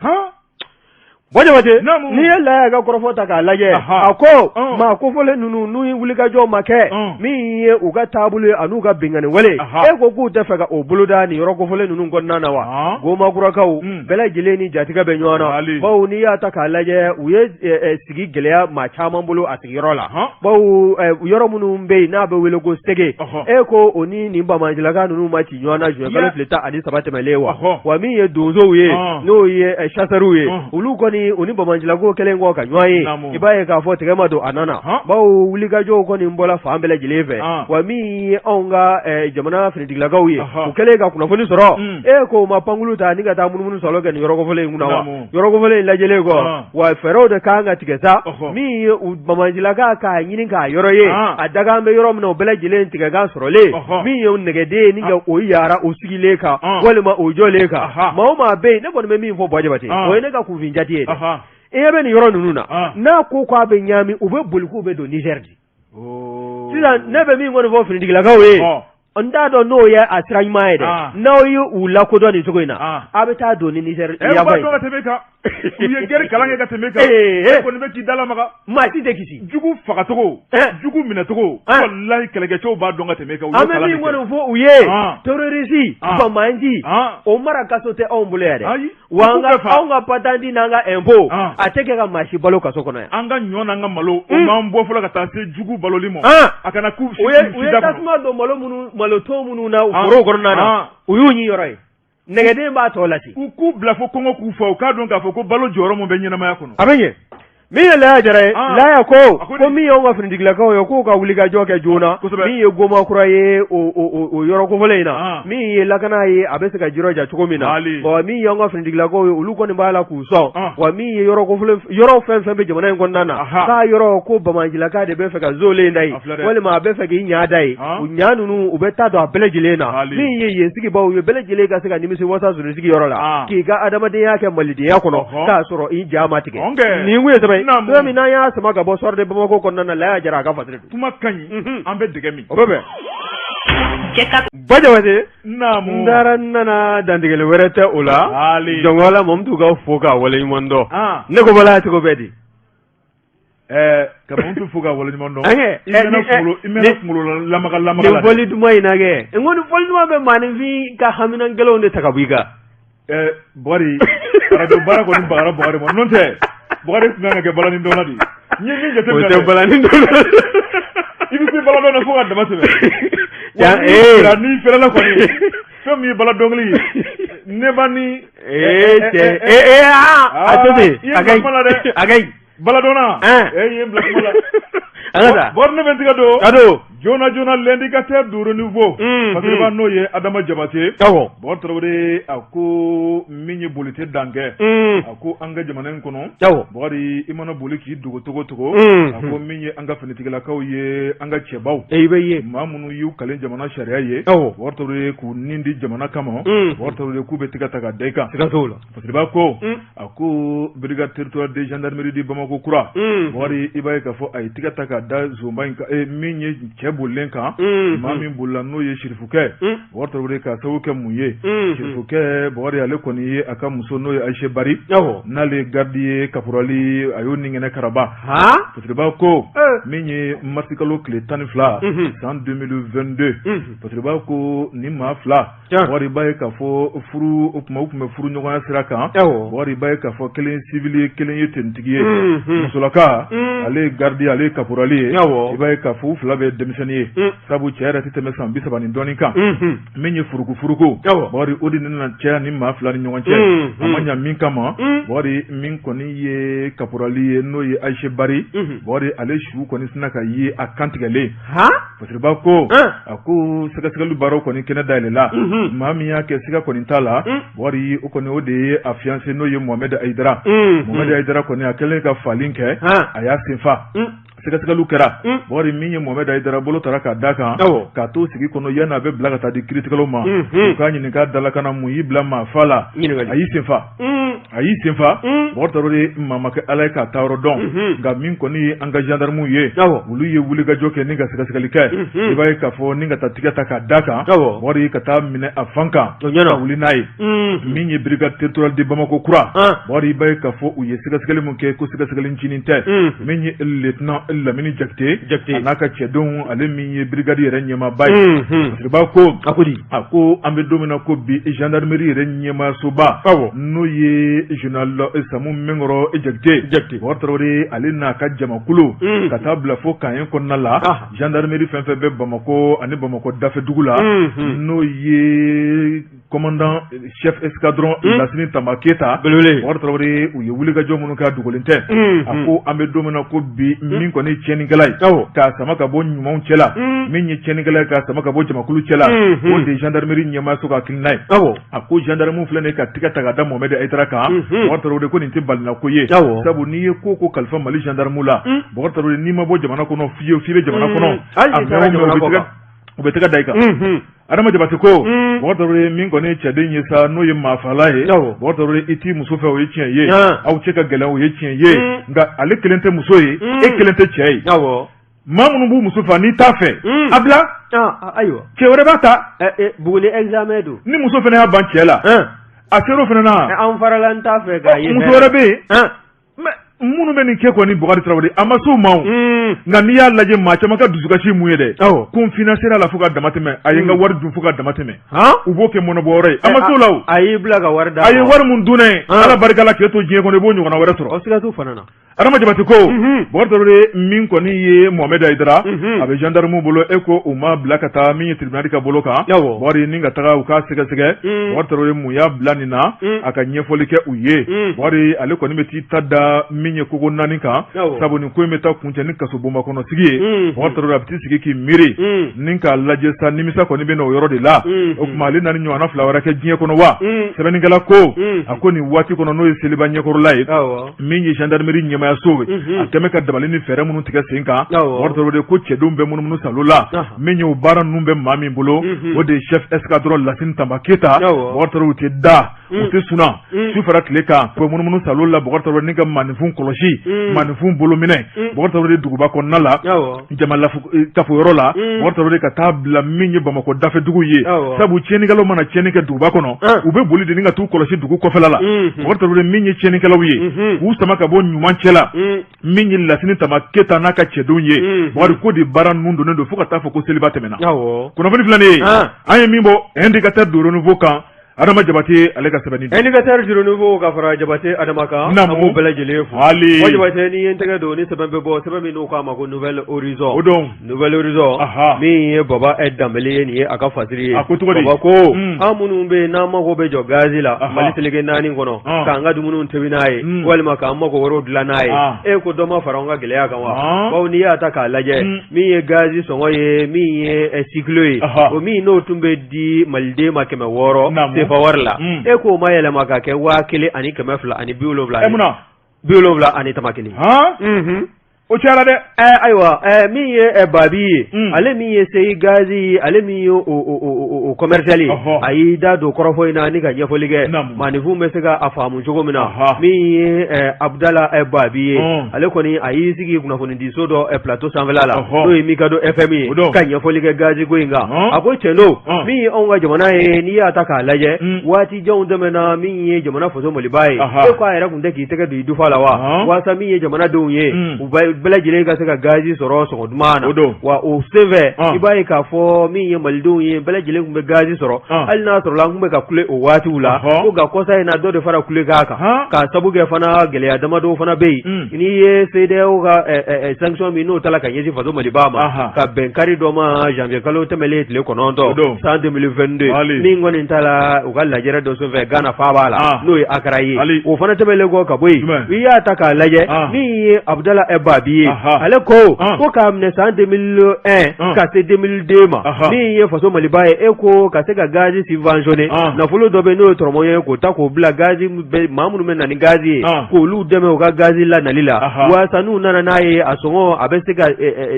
Bɔ Jabate, n'i ye Laya ka kɔrɔfɔ ta k'a lajɛ, a ko maa kofɔlen ninnu n'u ye wulikajɔ ma kɛ min ye u ka taabolo ye an'u ka binkanni wale, e ko k'u tɛ fɛ ka o boloda nin yɔrɔ kofɔlen ninnu kɔnɔna na wa? Gomakurakaw bɛɛ lajɛlen ni jatigɛ bɛ ɲɔgɔn na, bawo n'i y'a ta k'a lajɛ u ye sigi gɛlɛya maa caman bolo a sigiyɔrɔ la, bawo yɔrɔ minnu bɛ yen n'a bɛ wele ko Sege, e ko o ni nin banbaancilaka ninnu ma ci ɲɔgɔn na juin kalo tile 13 tɛmɛnlen wa? Wa min ye donsow ye, n'o ye chasseurs ye, olu kɔni u ni banbaancilakaw kɛlen kɔ ka ɲɔgɔn ye, i b'a ye k'a fɔ tɛgɛ ma don a nɔ na, bawo wulikajɔw kɔni bɔla fan bɛɛ lajɛlen fɛ. Wa min ye anw ka jamana finitigilakaw ye, u kɛlen ka kunnafoni sɔrɔ, e ko u ma pankulu ta ni ka taa munumunu salo kɛ nin yɔrɔ kofɔlen in kunna wa? Yɔrɔ kofɔlen in lajɛlen kɔ, wa fɛɛrɛw de kan ka tigɛ sa, min ye u banbaancilaka k'a ɲini k'a yɔrɔ ye, a dakan bɛ yɔrɔ min na, o bɛɛ lajɛlen tigɛkan sɔrɔlen, min ye nɛgɛden ye ni ka o yaara o sigilen kan walima o jɔlen kan. Maa o maa bɛ yen, ne kɔni bɛ min fɔ Buwa Jabate, o ye ne ka kunfin jate ye dɛ. I ɲɛ bɛ nin yɔrɔ ninnu na, n'a ko k'a bɛ ɲaami, u bɛ boli k'u bɛ don Niger de. Sisan ne bɛ min kɔni fɔ finitigilakaw ye, n t'a dɔn n'o ye a sira ɲuman ye dɛ, n'aw ye u lakodɔn nin cogo in na, a bɛ taa don ni Niger yanfan ye. Ka tɛmɛ kan, u ye guerre kalan kɛ ka tɛmɛ kan, e kɔni bɛ k'i dalamaga, maa si tɛ kisi. Jugu fagacogo, jugu minɛcogo, walahi kɛlɛkɛcɛw b'a dɔn ka tɛmɛ kan. An bɛ min kɔni fɔ u ye, terroriste banbaanci, o mara kaso tɛ anw bolo yan dɛ. Wa an ka anw ka patante n'an ka impôt a tɛ kɛ ka maa si balo kaso kɔnɔ yan. An ka ɲɔ n'an ka malo o m'an bɔ fɔlɔ ka taa se jugu baloli ma. A kana k'u u ye tasuma don malo minnu malo ton minnu na forow kɔnɔna na, u y'u ɲi yɔrɔ ye, nɛgɛden b'a tɔ lase. U k'u bila fo kɔngɔ k'u fa, u k'a dɔn k'a fɔ ko balo jɔyɔrɔ min bɛ ɲɛnamaya kɔnɔ. A bɛ ɲɛ. Min ye Laya Jara ye, Laya ko ko min y'anw ka finitigilakaw ye, k'u ka wulikajɔ kɛ joona, min ye Gomakura ye o yɔrɔ kofɔlen in na, min ye lakana ye, a bɛ se ka jirɔja cogo min na. Bon, min y'anw ka finitigilakaw ye, olu kɔni b'a la k'u sɔn. Wa min ye yɔrɔ kofɔlen, yɔrɔ fɛn fɛn bɛ jamana in kɔnɔna na, k'a yɔrɔ ko banbaancilaka de bɛ fɛ ka zolen da yen, walima a bɛ fɛ k'i ɲa da yen, u ɲa ninnu u bɛ taa don a bɛɛ lajɛlen na. Min ye yen sigibaaw ye, bɛɛ lajɛlen ka se ka nimisi wasa sɔrɔ i sigiyɔrɔ la, k'i ka adamadenya kɛ malidenya kɔnɔ, k'a sɔrɔ i ja ma tigɛ. Nin kun ye sɛbɛn ye sɛbɛn min n'an y'a sama ka bɔ Soir de Bamako kɔnɔna na. Laya Jara a ka fasiri don. Kuma ka ɲi, an bɛ dɛgɛ min. O bɛ bɛn. Ba Jabate, n taara n nana, dantigɛli wɛrɛ tɛ o la. Jɔnkɔla Mamutu ka fo k'a waleɲuman dɔn. Ne ko Bala cogo bɛɛ di. Ka Mamutu fo k'a waleɲuman dɔn. I mɛnna kunkolo lamaga lamaga la. Nin fɔli duman in na kɛ, n ko nin fɔli duman bɛ maaninfin ka hamina gɛlɛnw de ta ka bɔ i kan. Bukari, arajo baara kɔni bagara Bukari ma, n'o tɛ Bukari tun kan ka kɛ balani dɔnna de ye. N ye min jateminɛ, o tɛ balani dɔnna, i bɛ se bala dɔn na fo ka dama tɛmɛ. N'i fɛrɛla kɔni, fɛn min ye bala dɔnkili ye, ne ba ni. Ee cɛ, ee aa, a to ten, a ka ɲi, a ka ɲi. Baladɔnna, e ye n bila kuma la. An ka taa. Bɔri ne bɛ n tigɛ don. A don. Joona joona l'indicateur du renouveau. Fasiriba n'o ye Adama Jabate. Awɔ. Bɔri Tarawele a ko min ye boli tɛ dan kɛ. A ko an ka jamana in kɔnɔ. Awɔ. Bɔri i mana boli k'i dogo cogo o cogo. A ko min ye an ka finitigilakaw ye an ka cɛbaw. I bɛ ye. Maa minnu y'u kale jamana sariya ye. Awɔ. Bɔri Tarawele k'u nin di jamana kama. Bɔri Tarawele k'u bɛ tɛgɛ ta ka da i kan. Siga t'o la. Fasiriba ko a ko brigade territoriale de gendarmerie de Bamako kura Bɔri i b'a ye k'a fɔ a ye tɛgɛ ta ka da zonba in kan min ye cɛ bolilen kan maa min bolila n'o ye Sirifukɛ Bɔri Tarawele k'a sababu kɛ mun ye Sirifukɛ Bɔri ale kɔni ye a ka muso n'o ye Ayise Bari n'ale ye garde ye caporal a y'o ni kɛnɛ karaba Fasiriba ko min ye marisikalo tile 12 san 2022 Fasiriba ko ni maa fila Bɔri i b'a ye k'a fɔ furu o tuma u tun bɛ furu ɲɔgɔnya sira kan Bɔri i b'a ye k'a fɔ kelen ye civil ye kelen ye tenitigi ye musolaka ale ye garde ale ye caporal ye i b'a ye k'a fɔ u fila bɛɛ denmisɛnnin ye sabu cɛ yɛrɛ tɛ tɛmɛ san 30 ni dɔɔnin kan min ye furukufuruku Bɔri o de nana caya ni maa fila ni ɲɔgɔn cɛ a ma ɲa min kama Bɔri min kɔni ye caporal ye n'o ye Ayise Bari Bɔri ale su kɔni sinna ka ye a kantigɛlen Fasiriba ko a ko sɛgɛsɛgɛli baaraw kɔni kɛnɛ dayɛlɛla maa min y'a kɛ siga kɔni t'a la Bɔri o kɔni o de ye a fiancé n'o ye Mohamɛdi Ayidara Mohamɛdi Ayidara kɔni a kɛlen ka faali kɛ a y'a senfa sɛgɛsɛgɛliw kɛra Bɔri min ye Mohamɛdi Ayidara bolo tara k'a d'a kan k'a to sigi kɔnɔ yanni a bɛ bila ka taa di kiiritigɛlaw ma u k'a ɲininka dalakan na mun y'i bila maa fa la a y'i senfa a y'i senfa Bɔkari Tarawele maa ma kɛ Ala ye k'a taayɔrɔ dɔn nka min kɔni ye an ka gendarmew ye olu ye wulikajɔ kɛ ni ka sɛgɛsɛgɛli kɛ i b'a ye k'a fɔ ni ka taa tigɛ ta k'a d'a kan Bɔkari ka taa minɛ a fan kan ka wuli n'a ye min ye brigade territoriale de Bamako kura Bɔkari i b'a ye k'a fɔ u ye sɛgɛsɛgɛli min kɛ ko sɛgɛsɛgɛli ncinin tɛ min ye lieutenant Lamini Jakite a n'a ka cɛdenw ale min ye brigade yɛrɛ ɲɛmaaba ye Fasiriba ko a ko an bɛ don min na ko bi gendarmerie yɛrɛ ɲɛmaasoba n'o ye général Samu Mɛnkɔrɔ Jakite Jakite Bɔkari Tarawele ale n'a ka jamakulu ka taa bila fo camp kɔnɔna la gendarmerie fɛn fɛn bɛ Bamakɔ ani Bamakɔ dafɛdugu la n'o ye commandant chef escadron Lasini Tanba Keyita Bɔkari Tarawele u ye wulikajɔ minnu kɛ a dogolen tɛ a ko an bɛ don min na ko bi min kɔni ye tiɲɛnikɛla ye k'a sama ka bɔ ɲumanw cɛla min ye tiɲɛnikɛla ye k'a sama ka bɔ jamakulu cɛla o de ye gendarmerie ɲɛmaaso ka hakilina ye a ko gendarmew filɛ nin ye ka tigɛ ta ka da Mohamɛdi Ayidara kan Bɔkari Tarawele ko nin tɛ balinako ye sabu n'i ye ko ko kalifa Mali gendarmew la Bɔkari Tarawele n'i ma bɔ jamana kɔnɔ fiyewu f'i bɛ jamana kɔnɔ u bɛ tɛgɛ da i kan Adama Jabate ko Bɔkari Tarawele min kɔni ye cɛden ye sa n'o ye maafala ye Bɔkari Tarawele i t'i muso fɛ o ye tiɲɛ ye aw cɛ ka gɛlɛn o ye tiɲɛ ye nka ale kelen tɛ muso ye e kelen tɛ cɛ ye maa minnu b'u muso fɛ n'i t'a fɛ a bila ayiwa cɛ wɛrɛ b'a ta Buguni examen don ni muso fana y'a ban cɛ la a ser'o fana na an farala n t'a fɛ k'a ye muso wɛrɛ bɛ yen minnu bɛ nin kɛ kɔni Bɔkari Tarawele a ma s'o ma o nka n'i y'a lajɛ maa caman ka dusukasi mun ye dɛ ko n financera la fo ka dama tɛmɛ a ye n ka wari dun fo ka dama tɛmɛ u b'o kɛ mɔnɔbɔyɔrɔ ye a ma s'o la o a y'i bila ka wari d'a a ye wari min dun ne Ala barika la k'e to diɲɛ kɔnɔ i b'o ɲɔgɔnna wɛrɛ sɔrɔ o siga t'o fana na Adama Jabate ko Bɔkari Tarawele min kɔni ye Mohamɛdi Ayidara a bɛ gendarmew bolo e ko u ma bila ka taa min ye tribunal ka bolo kan Bɔkari ni ka taga u k'a sɛgɛsɛgɛ Bɔkari Tarawele mun y'a bila nin na a ka ɲɛfɔli kɛ u ye Bɔkari ale kɔni bɛ t'i ta da min ye kogo naani kan sabu nin ko in bɛ taa kuncɛ ni kasobonba kɔnɔ sigi ye Bɔkari Tarawele a bɛ t'i sigi k'i miiri ni k'a lajɛ sa nimisa kɔni bɛ na o yɔrɔ de la o tuma ale na nin ɲɔgɔnna fila wɛrɛ kɛ diɲɛ kɔnɔ wa sɛbɛnnikɛla ko a ko nin waati kɔnɔ n'o ye seliba ɲɛkɔrɔla ye min ye gendarmerie ɲɛmaayaso ye a kɛmɛ ka dabali ni fɛɛrɛ minnu tigɛ sen kan Bɔkari Tarawele ko cɛdenw bɛ munumunu salo la min ye o baara ninnu bɛ maa min bolo o de ye chef escadron Lasini Tanba Keyita Bɔkari Tarawele u tɛ da u tɛ suna su fara tile kan u bɛ munumunu salo la Bɔkari Tarawele ni ka maaninfin kɔlɔsi maaninfin bolo minɛ Bɔkari Tarawele duguba kɔnɔna la jama kafoyɔrɔ la Bɔkari Tarawele ka taa bila min ye Bamakɔ dafɛdugu ye sabu tiɲɛnikɛlaw mana tiɲɛni kɛ duguba kɔnɔ u bɛ boli de ni ka t'u kɔlɔsi dugu kɔfɛla la Bɔkari Tarawele min ye tiɲɛnikɛlaw ye k'u sama ka bɔ ɲuman cɛ la min ye Lasini Tanba Keyita n'a ka cɛdenw ye Bɔkari ko de baara ninnu donnen don fo ka taa fɔ ko seliba tɛmɛna kunnafoni filɛ nin ye an ye min bɔ indicateur du renouveau kan. Adama Jabate ale ka sɛbɛnni don. Indicateur du Renouveau ka fara Jabate Adama kan. Naamu. An b'u bɛɛ lajɛlen fo. Hali. Buwa Jabate n'i ye n tɛgɛ don ni sɛbɛn bɛ bɔ sɛbɛn min n'u k'a ma ko Nouvel Horizon. O don. Nouvel Horizon. Aha. Min ye Baba Danbele ye nin ye a ka fasiri ye. A ko cogo di? Baba ko. Un. An minnu bɛ yen n'an mago bɛ jɔ gazi la. Aha. Mali seleke 4 kɔnɔ. An. K'an ka dumuniw tobi n'a ye. Un. Walima k'an mago wɛrɛw dilan n'a ye. An. E ko dɔ ma fara an ka gɛlɛya kan wa? An. Bawo n'i y'a ta k'a lajɛ. Un. Min ye gazi sɔngɔ ye min ye sikilo ye. Aha. O min n'o tun bɛ di maliden ma 600 Naamu. sefa wari la. Un. E k'o ma yɛlɛma ka kɛ 1270 E mun na? 71. Han? Unhun. O cayara dɛ. Ayiwa min ye Babi ye ale min ye Seyi gazi ale min ye o commercial ye a y'i da don kɔrɔfɔ in na ni ka ɲɛfɔli kɛ maaninfinw bɛ se ka a faamu cogo min na min ye Abudala Babi ye ale kɔni a y'i sigi kunnafonidiso dɔ plateau sanfɛla la n'o ye Mikado FM ye ka ɲɛfɔli kɛ gazi ko in kan a ko cɛn don min ye anw ka jamana ye n'i y'a ta k'a lajɛ waati janw tɛmɛna min ye jamana faso Maliba ye e ko a yɛrɛ tun tɛ k'i tɛgɛ don i dufa la wa waasa min ye jamanadenw ye u bɛɛ lajɛlen ka se ka gazi sɔrɔ sɔngɔ duman na wa o senfɛ i b'a ye k'a fɔ min ye malidenw ye bɛɛ lajɛlen tun bɛ gazi sɔrɔ hali n'a sɔrɔla an tun bɛ ka kule o waatiw la ko nka kɔsa in na dɔ de fara kulekan kan k'a sabu kɛ fana gɛlɛya damadɔw fana bɛ yen n'i ye CEDEAO ka sanction min n'o tala ka ɲɛsin faso Maliba ma ka bɛn kari dɔ ma janvier kalo tɛmɛlen tile 9 san 2022 min kɔni tala u ka lajɛrɛ dɔ senfɛ Ghana faaba la n'o ye Akara ye o fana tɛmɛlen kɔ ka bɔ yen i y'a ta k'a lajɛ min ye Abudala Babi ye ale ko ko k'a minɛ san 2001 ka se 2002 ma min ye faso Maliba ye e ko ka se ka gazi subventionner nafolo dɔ bɛ n'o ye tɔrɔmɔ ye k'o ta k'o bila gazi maa minnu bɛ na ni gazi ye k'olu dɛmɛ u ka gazi lanali la waasa n'u nana n'a ye a sɔngɔ a bɛ se ka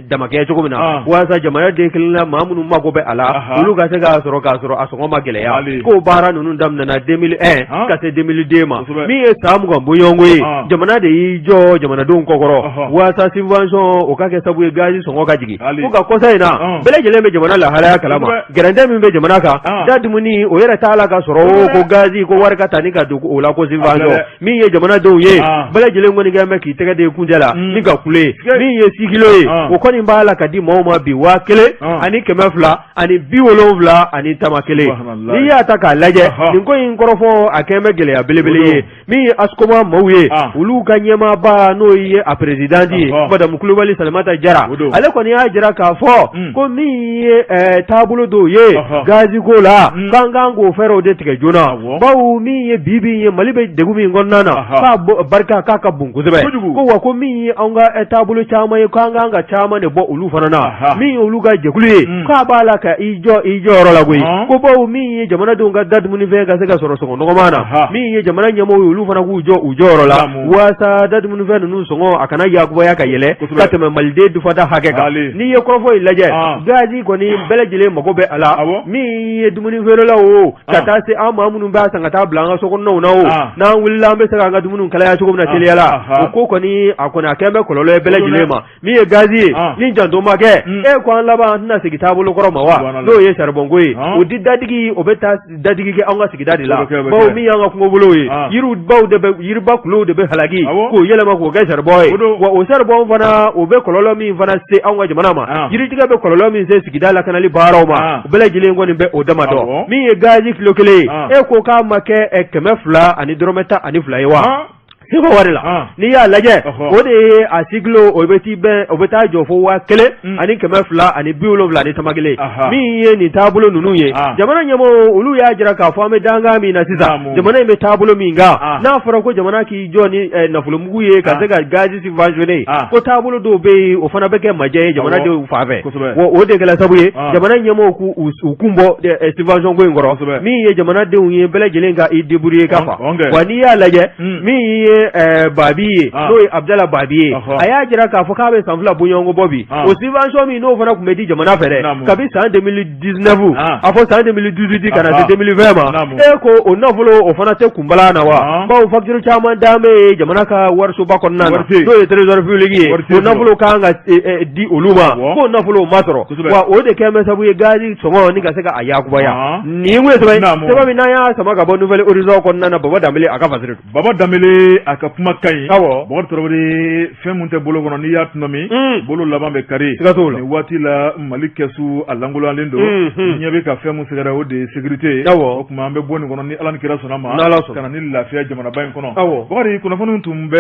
damakɛɲɛ cogo min na waasa jamana den kelen na maa minnu mago bɛ a la olu ka se k'a sɔrɔ k'a sɔrɔ a sɔngɔ ma gɛlɛya k'o baara ninnu daminɛna 2001 ka se 2002 ma min ye san 20 bɔɲɔgɔnko ye jamana de y'i jɔ jamanadenw kɔkɔrɔ waasa subvention o ka kɛ sabu ye gazi sɔngɔ ka jigin ko nka kɔsa in na bɛɛ lajɛlen bɛ jamana lahalaya kalama gɛrɛntɛ min bɛ jamana kan da dumuni o yɛrɛ t'a la ka sɔrɔ o ko gazi ko wari ka ta ni ka don o la ko subvention min ye jamanadenw ye bɛɛ lajɛlen kɔni kɛlen bɛ k'i tɛgɛ de kunjɛ la ni ka kule min ye sikilo ye o kɔni b'a la ka di maaw ma bi 1271 n'i y'a ta k'a lajɛ nin ko in kɔrɔfɔ a kɛlen bɛ gɛlɛya belebele ye min ye ASCOMA maaw ye olu ka ɲɛmaaba n'o ye a présidente ye madame Kulubali Salimata Jara ale kɔni y'a jira k'a fɔ ko min ye taabolo dɔw ye gazi ko la k'an kan k'o fɛɛrɛw de tigɛ joona bawo min ye bi bi ye Mali bɛ degun min kɔnɔna na k'a barika k'a ka bon kosɛbɛ ko wa ko min ye anw ka taabolo caman ye k'an kan ka caman de bɔ olu fana na min ye olu ka jɛkulu ye k'a b'a la ka i jɔ i jɔyɔrɔ la koyi ko bawo min ye jamanadenw ka da dumunifɛn ka se ka sɔrɔ sɔngɔ nɔgɔman na min ye jamana ɲɛmɔgɔw ye olu fana k'u jɔ u jɔyɔrɔ la waasa da dumunifɛn ninnu sɔngɔ a kana yakubaya ka yɛlɛ ka tɛmɛ maliden dufada hakɛ kan n'i ye kɔrɔfɔ in lajɛ gazi kɔni bɛɛ lajɛlen mago bɛ a la min ye dumuni feerelaw o ka taa se an maa minnu b'a san ka taa bila an ka sokɔnɔnaw na o n'an wulila an bɛ se k'an ka dumuniw kalaya cogo min na teliya la o ko kɔni a kɔni a kɛlen bɛ kɔlɔlɔ ye bɛɛ lajɛlen ma min ye gazi ye ni janto ma kɛ e ko an laban an tɛna segin taabolo kɔrɔ ma wa n'o ye saribɔnko ye o di dadigi o bɛ taa dadigi kɛ anw ka sigida de la bawo min y'an ka kungobolow ye yiribaw de bɛ yiriba kuluw de bɛ halaki k'o yɛlɛma k'o kɛ saribɔn ye wa o saribɔn fana o bɛ kɔlɔlɔ min fana se anw ka jamana ma yiritigɛ bɛ kɔlɔlɔ min se sigida lakanali baaraw ma bɛɛ lajɛlen kɔni bɛ o dama dɔn min ye gazi kilo kelen ye e ko k'a ma kɛ 212 ye wa sefa wari la n'i y'a lajɛ o de ye a sikilo o bɛ t'i bɛn o bɛ taa jɔ fo 1271 min ye nin taabolo ninnu ye jamana ɲɛmɔgɔw olu y'a jira k'a fɔ an bɛ dankan min na sisan jamana in bɛ taabolo min kan n'a fɔra ko jamana k'i jɔ ni nafolomugu ye ka se ka gazi subventionner ko taabolo dɔw bɛ yen o fana bɛ kɛ majɛ ye jamanadenw fan fɛ wa o de kɛra sababu ye jamana ɲɛmɔgɔw k'u kun bɔ subvention ko in kɔrɔ min ye jamanadenw ye bɛɛ lajɛlen ka i débrouiller ka fa wa n'i y'a lajɛ min ye Babi ye n'o ye Abudala Babi ye a y'a jira k'a fɔ k'a bɛ san 2 bɔɲɔgɔnko bɔ bi o subvention min n'o fana tun bɛ di jamana fɛ dɛ kabi san 2019 a fɔ san 2018 ka na se 2020 ma e ko o nafolo o fana tɛ kunbala na wa bawo facture caman dalen bɛ jamana ka warisoba kɔnɔna na n'o ye trésor public ye o nafolo kan ka di olu ma k'o nafolo ma sɔrɔ wa o de kɛlen bɛ sababu ye gazi sɔngɔ ni ka se ka a yakubaya nin ye sɛbɛn min n'an y'a sama ka bɔ Nouvel Horizon kɔnɔna na Baba Danbele a ka fasiri Baba Danbele a ka kuma ka ɲi. Awɔ. Bɔkari Tarawele, fɛn min tɛ bolo kɔnɔ, n'i y'a tɔnɔmi, bolo laban bɛ kari. Siga t'o la. Nin waati la, Mali kɛsu a lankoloyalen don. Ɲɛ bɛ ka fɛn min sɛgɛrɛ, o de ye sécurité ye. Awɔ. O tuma an bɛ bɔ nin kɔnɔ ni Ala ni kira sɔnna ma. N'Ala sɔnna. Ka na ni lafiya jamanaba in kɔnɔ. Awɔ. Bɔkari, kunnafoni tun bɛ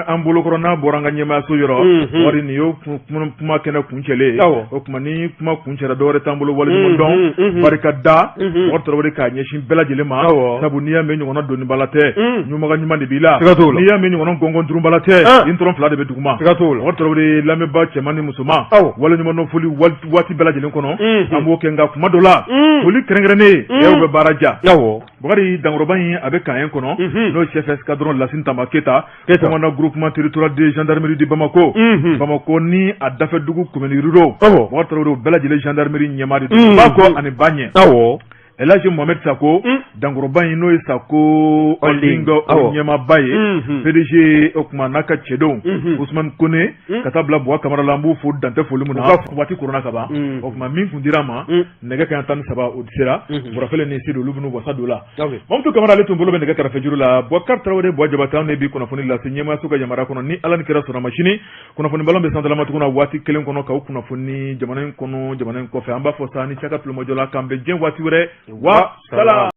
an bolokɔrɔ n'a bɔra an ka ɲɛmaayaso yɔrɔ. Bɔkari, nin y'o kuma kɛnɛ kuncɛlen ye. Awɔ. O tuma ni kuma kuncɛra, dɔwɛrɛ t'an bolo, waleɲuman dɔn, barika da, Bɔkari Tarawele, k'a ɲɛsin bɛɛ lajɛlen ma. Awɔ. Sabu n'i y'a mɛn ɲɔgɔnna donibala tɛ, ɲumaga ɲuman de b'i la. Siga t'o la. N'i y'a mɛn ɲɔgɔnna gɔngɔn durunbala tɛ, i ntɔrɔn fila de bɛ duguma. Siga t'o la. Bɔkari Tarawele, lamɛnbaa cɛman ni musoman, Awɔ. waleɲuman dɔn foli waati bɛɛ lajɛlen kɔnɔ, an b'o kɛ. Nka kuma dɔ la, foli kɛrɛnkɛrɛnnen yɛrɛw bɛ baara diya. Awɔ. Bɔkari, dankɔrɔba in a bɛ camp 1 kɔnɔ, n'o ye chef escadron Lasine Tamba Keyita, commandant groupement territorial de gendarmerie de Bamako, Bamako ni a dafɛ dugu commune ruraux. Awɔ. Bɔkari Tarawele, o bɛɛ lajɛlen gendarmerie ɲɛmaa de don, ba kɔ ani ba ɲɛ. Awɔ. El Hadji Mohamed Sako, dankɔrɔba in n'o ye Sako Holding o ɲɛmaaba ye, PDG, o tuma n'a ka cɛdenw Ousmane Kone ka taa bila Buwa Kamara la, an b'u fo dan tɛ foli min na. Waati koronna ka ban. O tuma min kun dira an ma, nɛgɛ kanɲɛ 13, o sera. Burafele ni Sidi, olu bɛn'u wasa don la. Mamutu Kamara, ale tun bolo bɛ nɛgɛ kɛrɛfɛ juru la. Bubakari Tarawele, Buwa Jabate, anw de bi kunnafoni lase ɲɛmaayaso ka yamaruya kɔnɔ. Ni Ala ni kira sɔnna ma, sini kunnafoni balon bɛ santalama tuguni waati kelen kɔnɔ k'aw kunnafoni jamana in kɔnɔ, jamana in kɔfɛ. An b'a fɔ sa ni cɛ ka tulomajɔ la, k'an bɛn diɲɛ waati wɛrɛ wa salam.